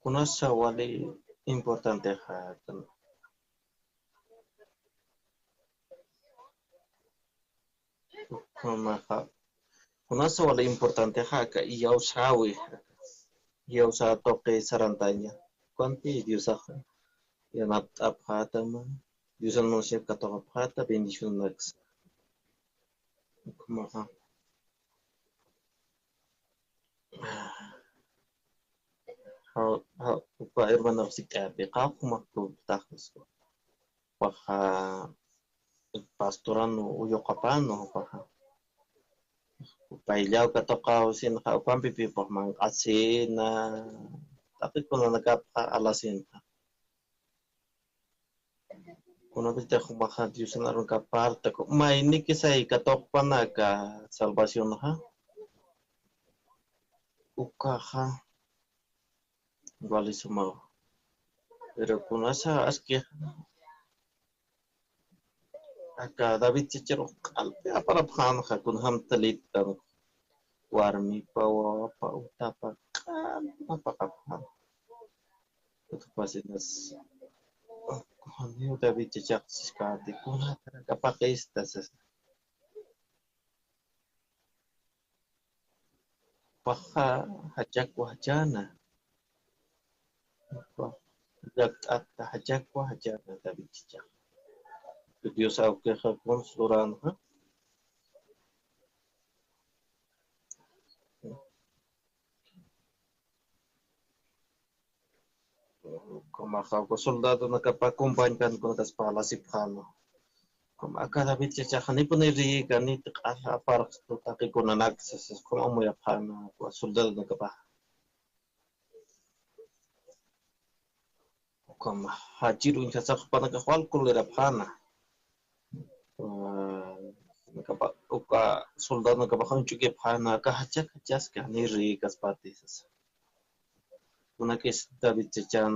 Kunasa wali importantexa, ukhamaxa, kunasa wali importantexa aka iyawsäwi, iyawsä tuqi sarantaña. Kuanti Diosaxa yanapt'apxätama, Diosan munasipx katuqapxäta bendicionaksa. Ukhamaxa. Ja, ja, uka hermano sikt'api, qawqha jumax preguntaxaspa. Jupaxa pastoranu, uyuqapanu, jupaxa. Payllaw katuqaw sinxa, upampipi jupax manq'asina, taqi kunanakapxa alasinxa. Kunapachatix jumaxa Diosan arunakaparta, mayniki say katuqpanaka salvacionxa. Ukaxa wali sumaw. Pero kunasa aski aka David chacharux q'alpi aparapxänxa, kunjam talitan warmipa, wawapa, utapa, q'alma paqapxän. Utupasinas, janiw David chachax siskänti, kunatarak apaqista sasa. Paxa jachakwa jachäna. Llakt'ata jachakwa jachäna David chichax. Dios awkixa kuns luränxa. Ukhamaxa uka soldadonakapa compañeronakaspa lasipxäna. Ukham aka David chachaxa janipuni reyïkani, q'al aparxtu taqi kunanak sasa, ukham amuyapxäna uka soldadonakapa. Ukham jachir uñjasax jupanakax wal colerapxäna. Ah, nakapax, uka soldadonakapax uñch'ukipxäna, aka jachak jachaski, janiw reyïkaspati sasa. Kunakis David chachan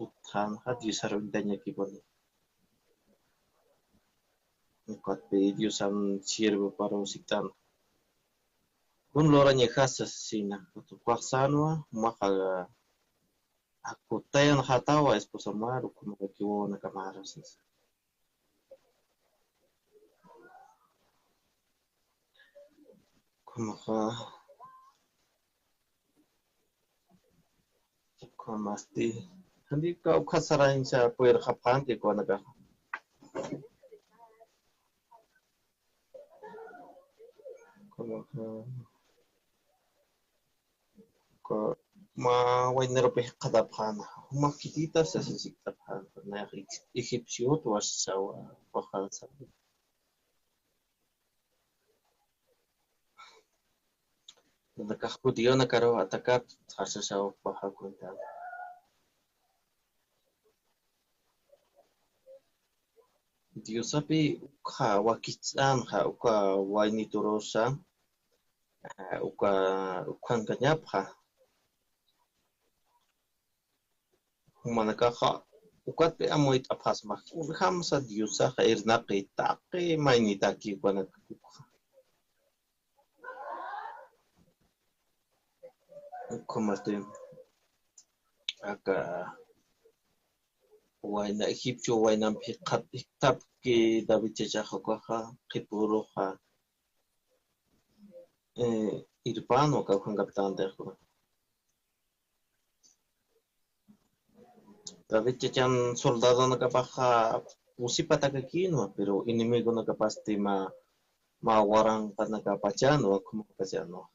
utjänxa Diosar uñtañakipuni. Ukatpï Diosan siervoparu sikt'an. Kun lurañaxa sasina, ukax sänwa, jumaxa akutayanxatawa esposamar, ukhamakiw wawanakamaru sasa. Ukhamaxa, ukhamasti, janiw uka sarañsa puyirxapxänti ukanakaxa. Ukhamaxa, uka mä waynarupi jikxatapxäna, juma khitita sasa sikt'apxäna, nayax egipciot wasawa, wasawa. Nakax judionakaru atacapxta sasaw paxa cuenta. Diosapi ukxa wakich'änxa, uka wayniturusa, eh, uka, ukhankañapxa. Jumanakaxa, ukatpï amuyt'apxasma, kunjamsa Diosaxa irnaqi taqi maynitaki ukanakxa. Ukhamasti, aka wayna egipcio waynampi jikxat, jikxatapki David chachaxa ukaxa, qhipuruxa, eh, irpanwa, uka ukhankaptänti. David chachan soldadonakapaxa pusi patakakïnwa, pero enemigonakapasti mä, mä waranqanakapachänwa, ukhamankapachänwa.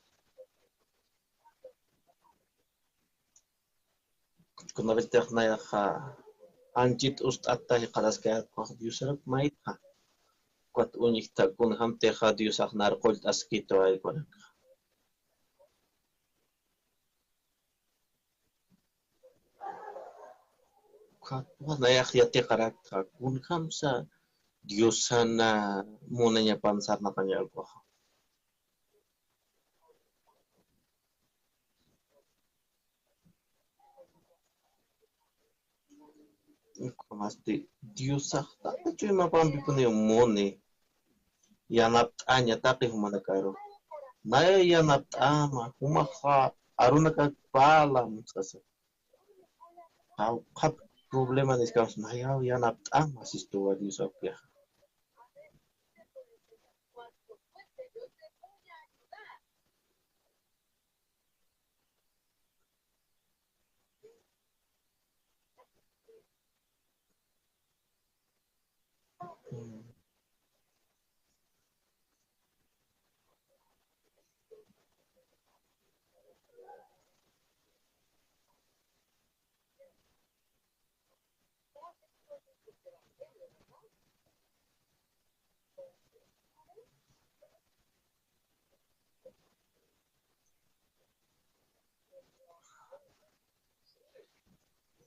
Kunapachatix nayaxa anchit ust'ata jikxataskayät ukax Diosaruk maytxa. Ukat uñjta kunjamtixa Diosax nar qullt'askitu aykunakxa. Ukatwa nayax yatiqarakta, kunjamsa Diosana munañapan sarnaqaña ukaxa. Ukhamasti Diosax taqi chuymapampipuniw muni, yanapt'aña taqi jumanakaru. Naya yanapt'ama, jumaxa arunakak parlam sasa. Jawqhap problema niskamsa, nayaw yanapt'ama sistuwa Dios awkixa.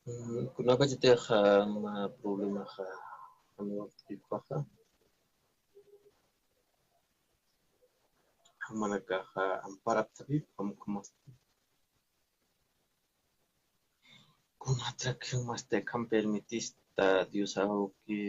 Mm, kunapachatix, ah, mä problemaxa, Jan wapt'ipkaxa. Jumanakaxa amparaptapipxam, ukhamastu. Kunatrak jumasti akham permitista Dios awki.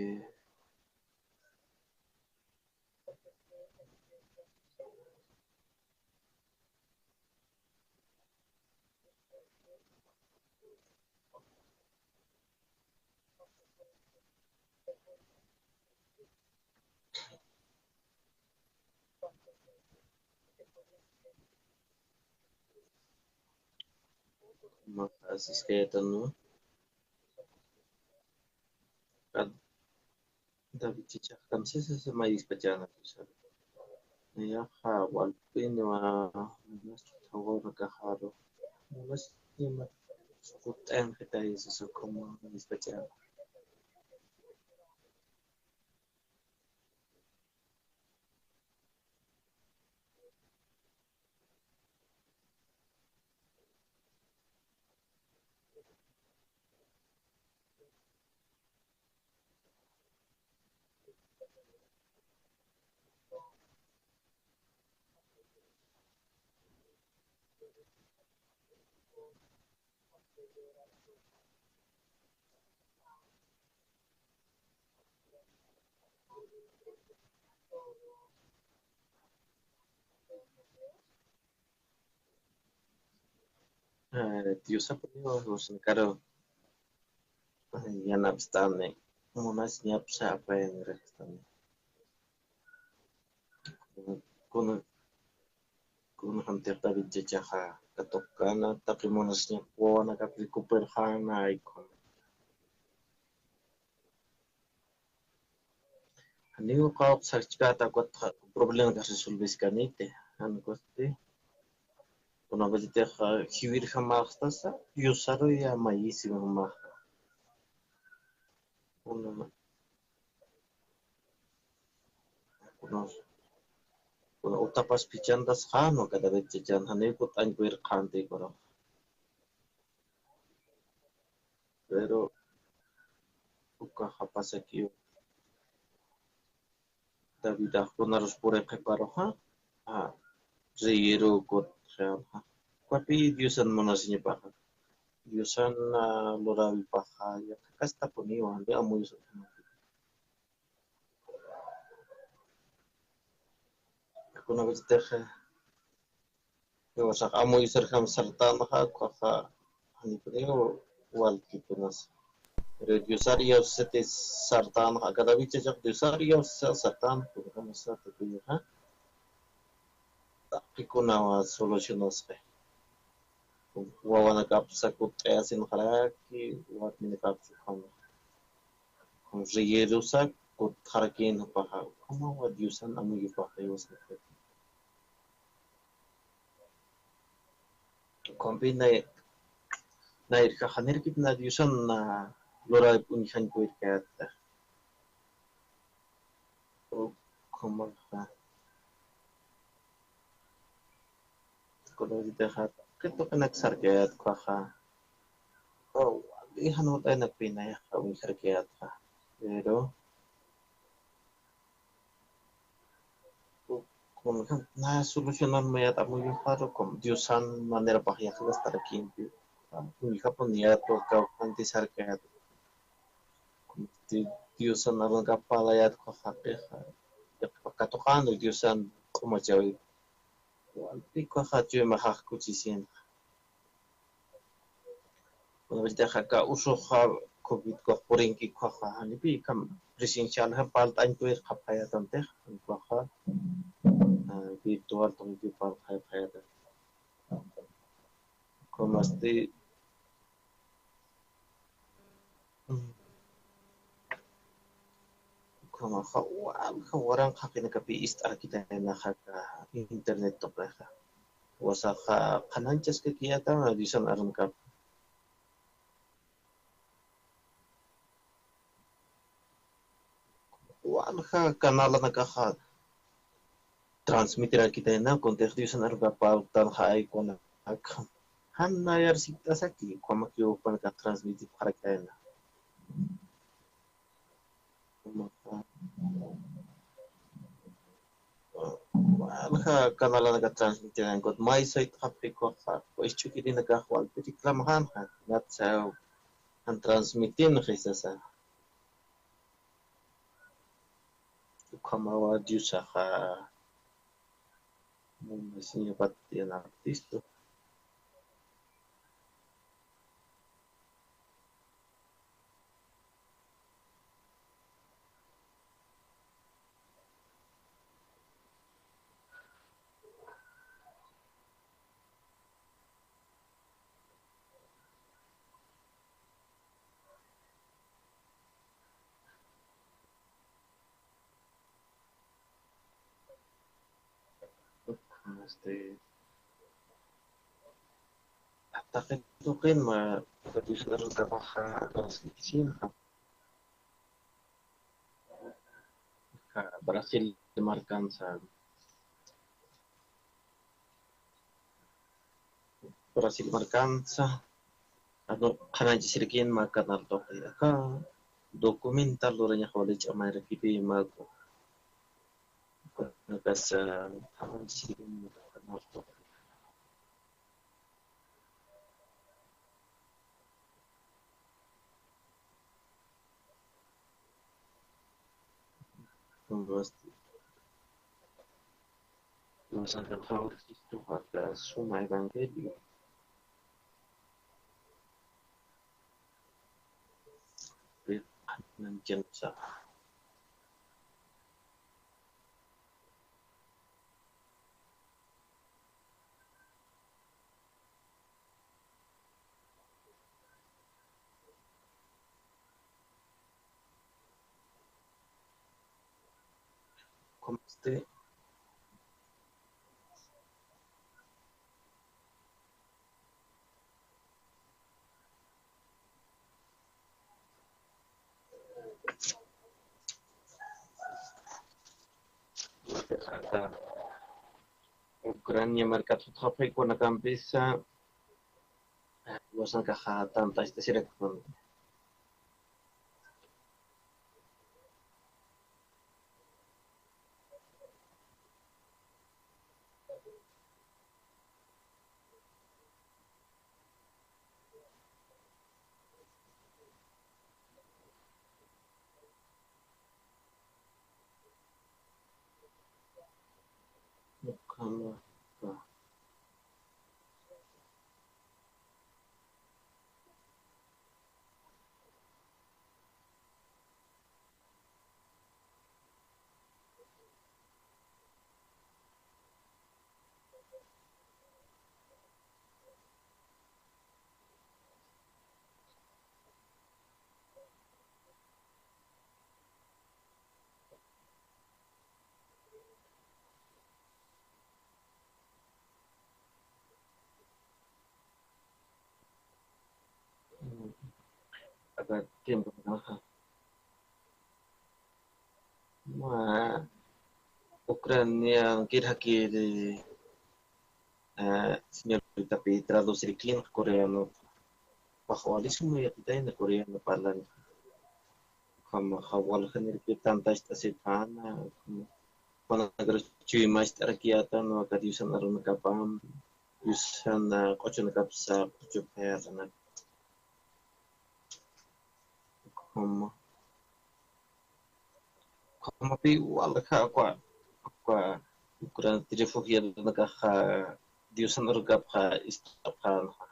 Maqasiskayätanwa. David chichax kamsisisa mayispachäna tusa. Nayaxa walpiniwa, munaspa thawawna kaxaru. Munaspa ima sukut'ayanxitaysa sukuma mayispachäna. Eh, Diosapuniwa, Diosnakaru, eh, yanapstani, munasiñapsa apayanirastani. Kuna, kuna jantix David chichaxa katuqkana, taqi munasiñap wawanakap recuperxana, ay, kuna. Janiw qawqsachkata, ukat problema resolveskaniti, jan usti. Kunapachatix jiwirjamaxtasa, Diosaruya mayisimamaxa. Kuna, kuna, kuna utapas phichantas qhanwa, cada vez chichan, janiw kut'añkuwir qhanti, kuna. Pero ukaxa pasakiw. Davidax kunarus puriqiparuxa, a, reyiru kutxaxa. Ukapi Diosan munasiñapaxa. Diosan, a, lurawipaxa, yaqha kastapuniwa, ni amuyusa. Kunapachatix, jiwasax amuyusarjam sartänxa, ukaxa, janipuniw walkipunas. Pero Diosar iyawsasiti sartänxa, aka David chichax Diosar iyawsasa sartän, kunjamasa tukuyaxa. Taqikunawa solucionasxi. Wawanakapsa kut'ayasinxaraki, warminakapsa ukhama. Reyirusa kutxarakïn jupaxa, ukhamawa Diosan amuyupaxa, jiwasax. Ukhampi nay, nayrjax janirkit na Diosan, na, lurawip uñjañkuwirkäta. Ukhamaxa. Kunapachatix, qituqinak sarkayät ukaxa. O, jan ut'ayanakpï nayaxa uñjarkayätxa. Pero, kunjam, na solucionar mayat amuyuparu, como Diosan manerapax yaqhistarakïnti. Uñjapun yatwa kawkhanti sarkayät. Como Diosan arunkapalayät ukaxa, yaqhipax katuqänwa Diosan q'umachawip. Walpi ukaxa chuymaxax kuchisin. Kunapachatix aka usuxa, covid ukax purinki ukaxa, janipi ukham presencial, jan parlt'añkuwir qhapxayätantix, ukaxa, a, virtual tuqiki parlt'apxayätan. Ukhamasti, mm, ukhamaxa, walja waranqa jaqinakapi ist'arakitaynaxa aka internet tuqixa. Jiwasaxa qhanañchaskakiyäta Diosan arunkap. Walja canalanakaxa transmitirakitayna, kuntix Diosan arunkap parltanxa aykunak. Jan nayar sikt'asaki, ukhamakiw jupanakax transmitipxarakitayna. Walja canalanakat transmitirankat, may saytxapxikuxa, pues ch'ukirinakax walpi reclamaxanxa, natsa jan transmitinxi sasa. Ukhamawa Diosaxa, munasiñapat yan artisto. Este, taqi tuqin mä, Diosan arunakapaxa, transmitinxa. Aka Brasil markansa. Brasil markansa. Anu, qhanañchasirikin mä canal tuqi. Aka documental lurañax wali ch'amarakipï mä. Aka, qhanañchasirikin mä canal tuqi. Suma evangelio. Como este. Ucrania markat jutxapxi kunakampisa, jiwasanakaxa tantacht'asirakipun. Ukhamata. Aka tiempo, ajá. Mä Ucrania, kir jakir, eh, señorita pi traducir klin coreano. Bajo alismo ya kita en coreano parlan. Kama jawal janir pi tantacht'asipana, kama, kama chuymacht'arakiyätan, aka Diosan arunakapam, Diosan, eh, q'uchunakapsa, q'uchupxayätan. Ukhama. Ukhamapi walja uka, uka, uka refugiadanakaxa Diosan arunakapxa ist'apxänxa.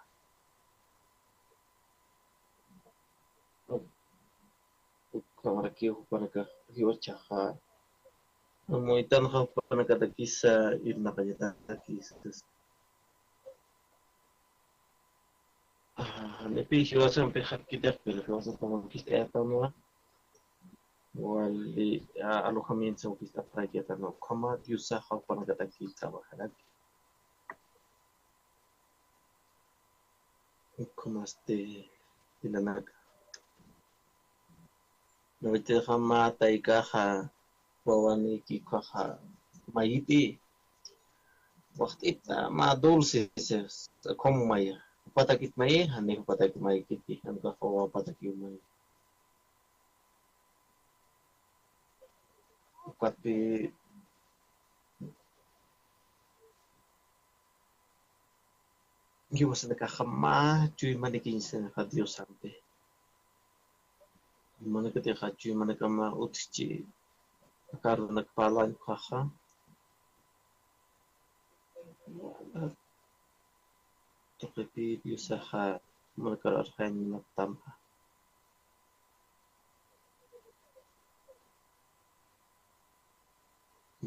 Ukhamarakiw jupanakax jiwasaxa. Amuytanxa jupanakatakisa irnaqañatakisa. Ah, janipi jiwasampi jakitix, pero jiwasampi jakit'ayätanwa. Wali, ah, alojamiento sawkist'apxarakiyätanwa. Ukhama Diosaxa jupanakatakis trabajaraki. Ukhamasti, jilanaka. Nawaytxa mä taykaxa, wawaniki ukhaxa mayiti. Waxt'ita mä dulce, se, se, como maya. Jupatakit mayi, jani jupatakit mayikiti, jan ukhaxa wawa jupatakiw mayi. Ukatpi jiwasanakaxa mä chuymanikiñsanixa Diosampi. Manakatixa chuymanakama utjchi aka arunak parlañ ukhaxa. Tuqipi Diosaxa manakar arxañ munapxtamxa.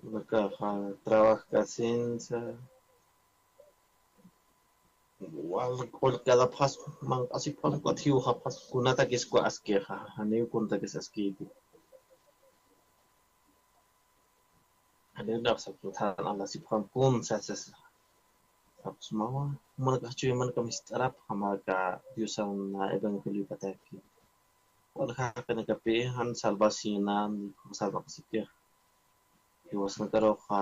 Manakaxa trabajkasinsa, wal qullqi alapxaspa, manq'asipxam, ukat jiwxapxaspa, kunatakis uka askixa, janiw kunatakis askiti. Janiw nax sapxam, thana alasipxam kun sasasa. Sapxsmawa, jumanakax chuymanakam jist'arapxam aka Diosan evangelio pataki. Wal jaqinakapi jan salvacionan, salvaqasikix. Jiwasanakaruxa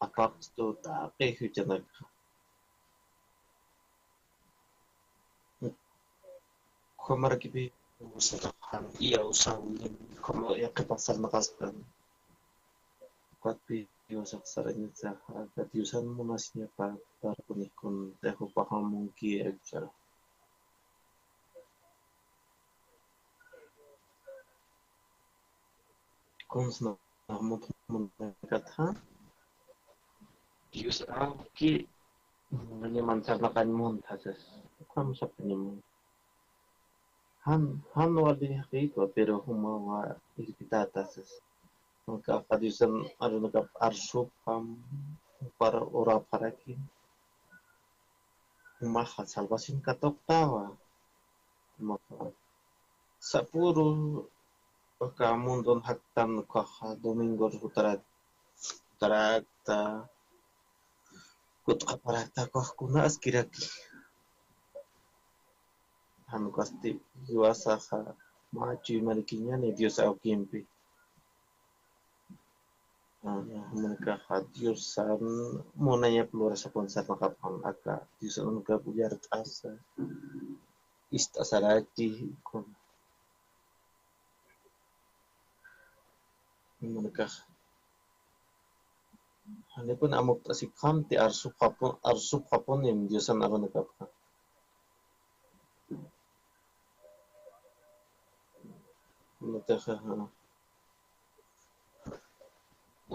apaqstu taqi juchanakxa. Ukhamarakipi jiwasaxa iyawsaw, ukhama yaqhipax sarnaqaspan. Ukatpi jiwasax sarañasaxa, aka Diosan munasiñapa, tarpunix kun, tayxupaxa munki, aychara. Kunsna mut munakatxa. Dios awki, ñaman sarnaqañ muntha sas. Ukham sapañamun. Jan, jan wali jaqitwa, pero jumawa irpitata sas. Manakaxa Diosan arunakap arsupxam, para orapxaraki. Jumaxa salvación katuqtawa. Jumaxa sapüru aka mundon jaktan ukaxa domingor jutarak, jutarakta, kutqaparakta ukax kuna askiraki. Jan ukasti jiwasaxa mä chuymanikiñani Dios awkimpi. Manakaxa Diosan munañap lurasapun sarnaqapxam aka Diosan uka ullart'asa, ist'asaraki, kun. Manakaxa. Janipun amukt'asipxamti arsupxapun, arsupxapunim Diosan arunakapxa. Manakaxa.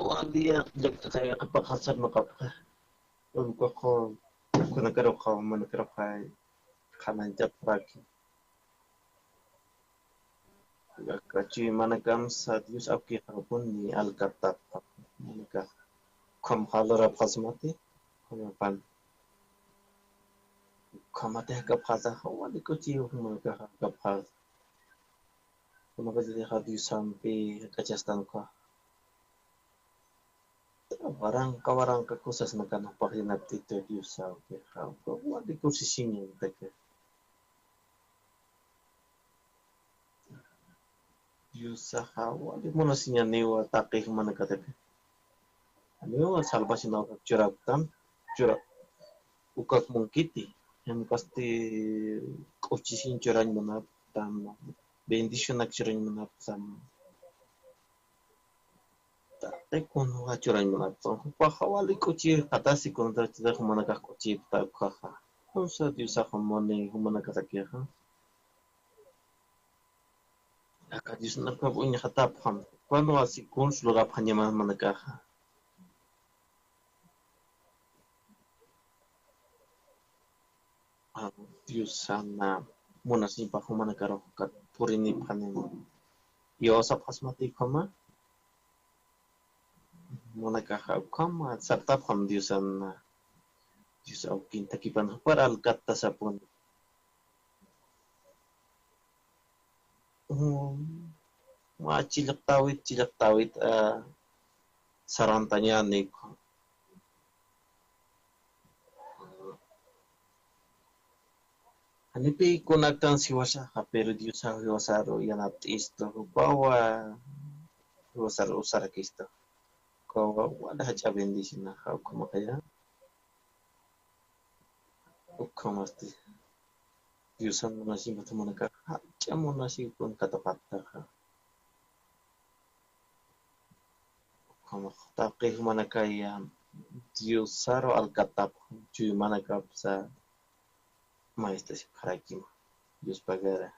Waliya llakt'axa yaqhipax sarnaqapxa. Ukaxa, kunakaruxa, manakaruxa, qhanañchapxaraki. Aka chuymanakamsa Dios awkixapuni alkatapxa. Manakax, ukham jalurapxasmati, ukhamapan. Ukhamati jakapxasa, wali k'uchi ukhamaxa jakapxasa. Kunapachatix Diosampi jak'achastan uka. Waranqa, waranqa cosasnakan jupaxinaptitu Diosaw, wali kusisiñantaki. Diosaxa wali munasiñaniwa taqi jumanakataki. Janiwa salvacionaw churaktan, chura, ukak munkiti, janiw ukasti k'uchisiñ churañ munapxtam, bendicionak churañ munapxtam. Taqi kunwa churañ munapxtam. Jupaxa wali k'uchi jikxatasi kunatachita jumanakax k'uchipxta ukaxa. Kunsa Diosaxa muni jumanakatakixa. Aka Diosnakap uñxatapxam. Kunwa si kuns lurapxañama jumanakaxa. Diosan munasiñapa jumanakarux ukat purinipxanima. Iyawsapxasmati ukhama. Jumanakaxa ukhama sartapxam Diosan. Dios awkin takipan jupar alkatasapun. Mä chillqtäwit, chillqtäwit, sarantañäni. Janipi kunaktan siwasaxa, pero Diosax jiwasaru yanapt'istu, jupawa jiwasaru usarakistu. Jupawa wali jach'a bendicionaxa, ukhamaqaya. Ukhamasti. Diosan munasiñapata jumanakax jach'a munasiw kun katuqaptaxa. Taqi jumanakaya Diosaru alkatap chuymanakapsa maestasipxarakima. Dios pagara.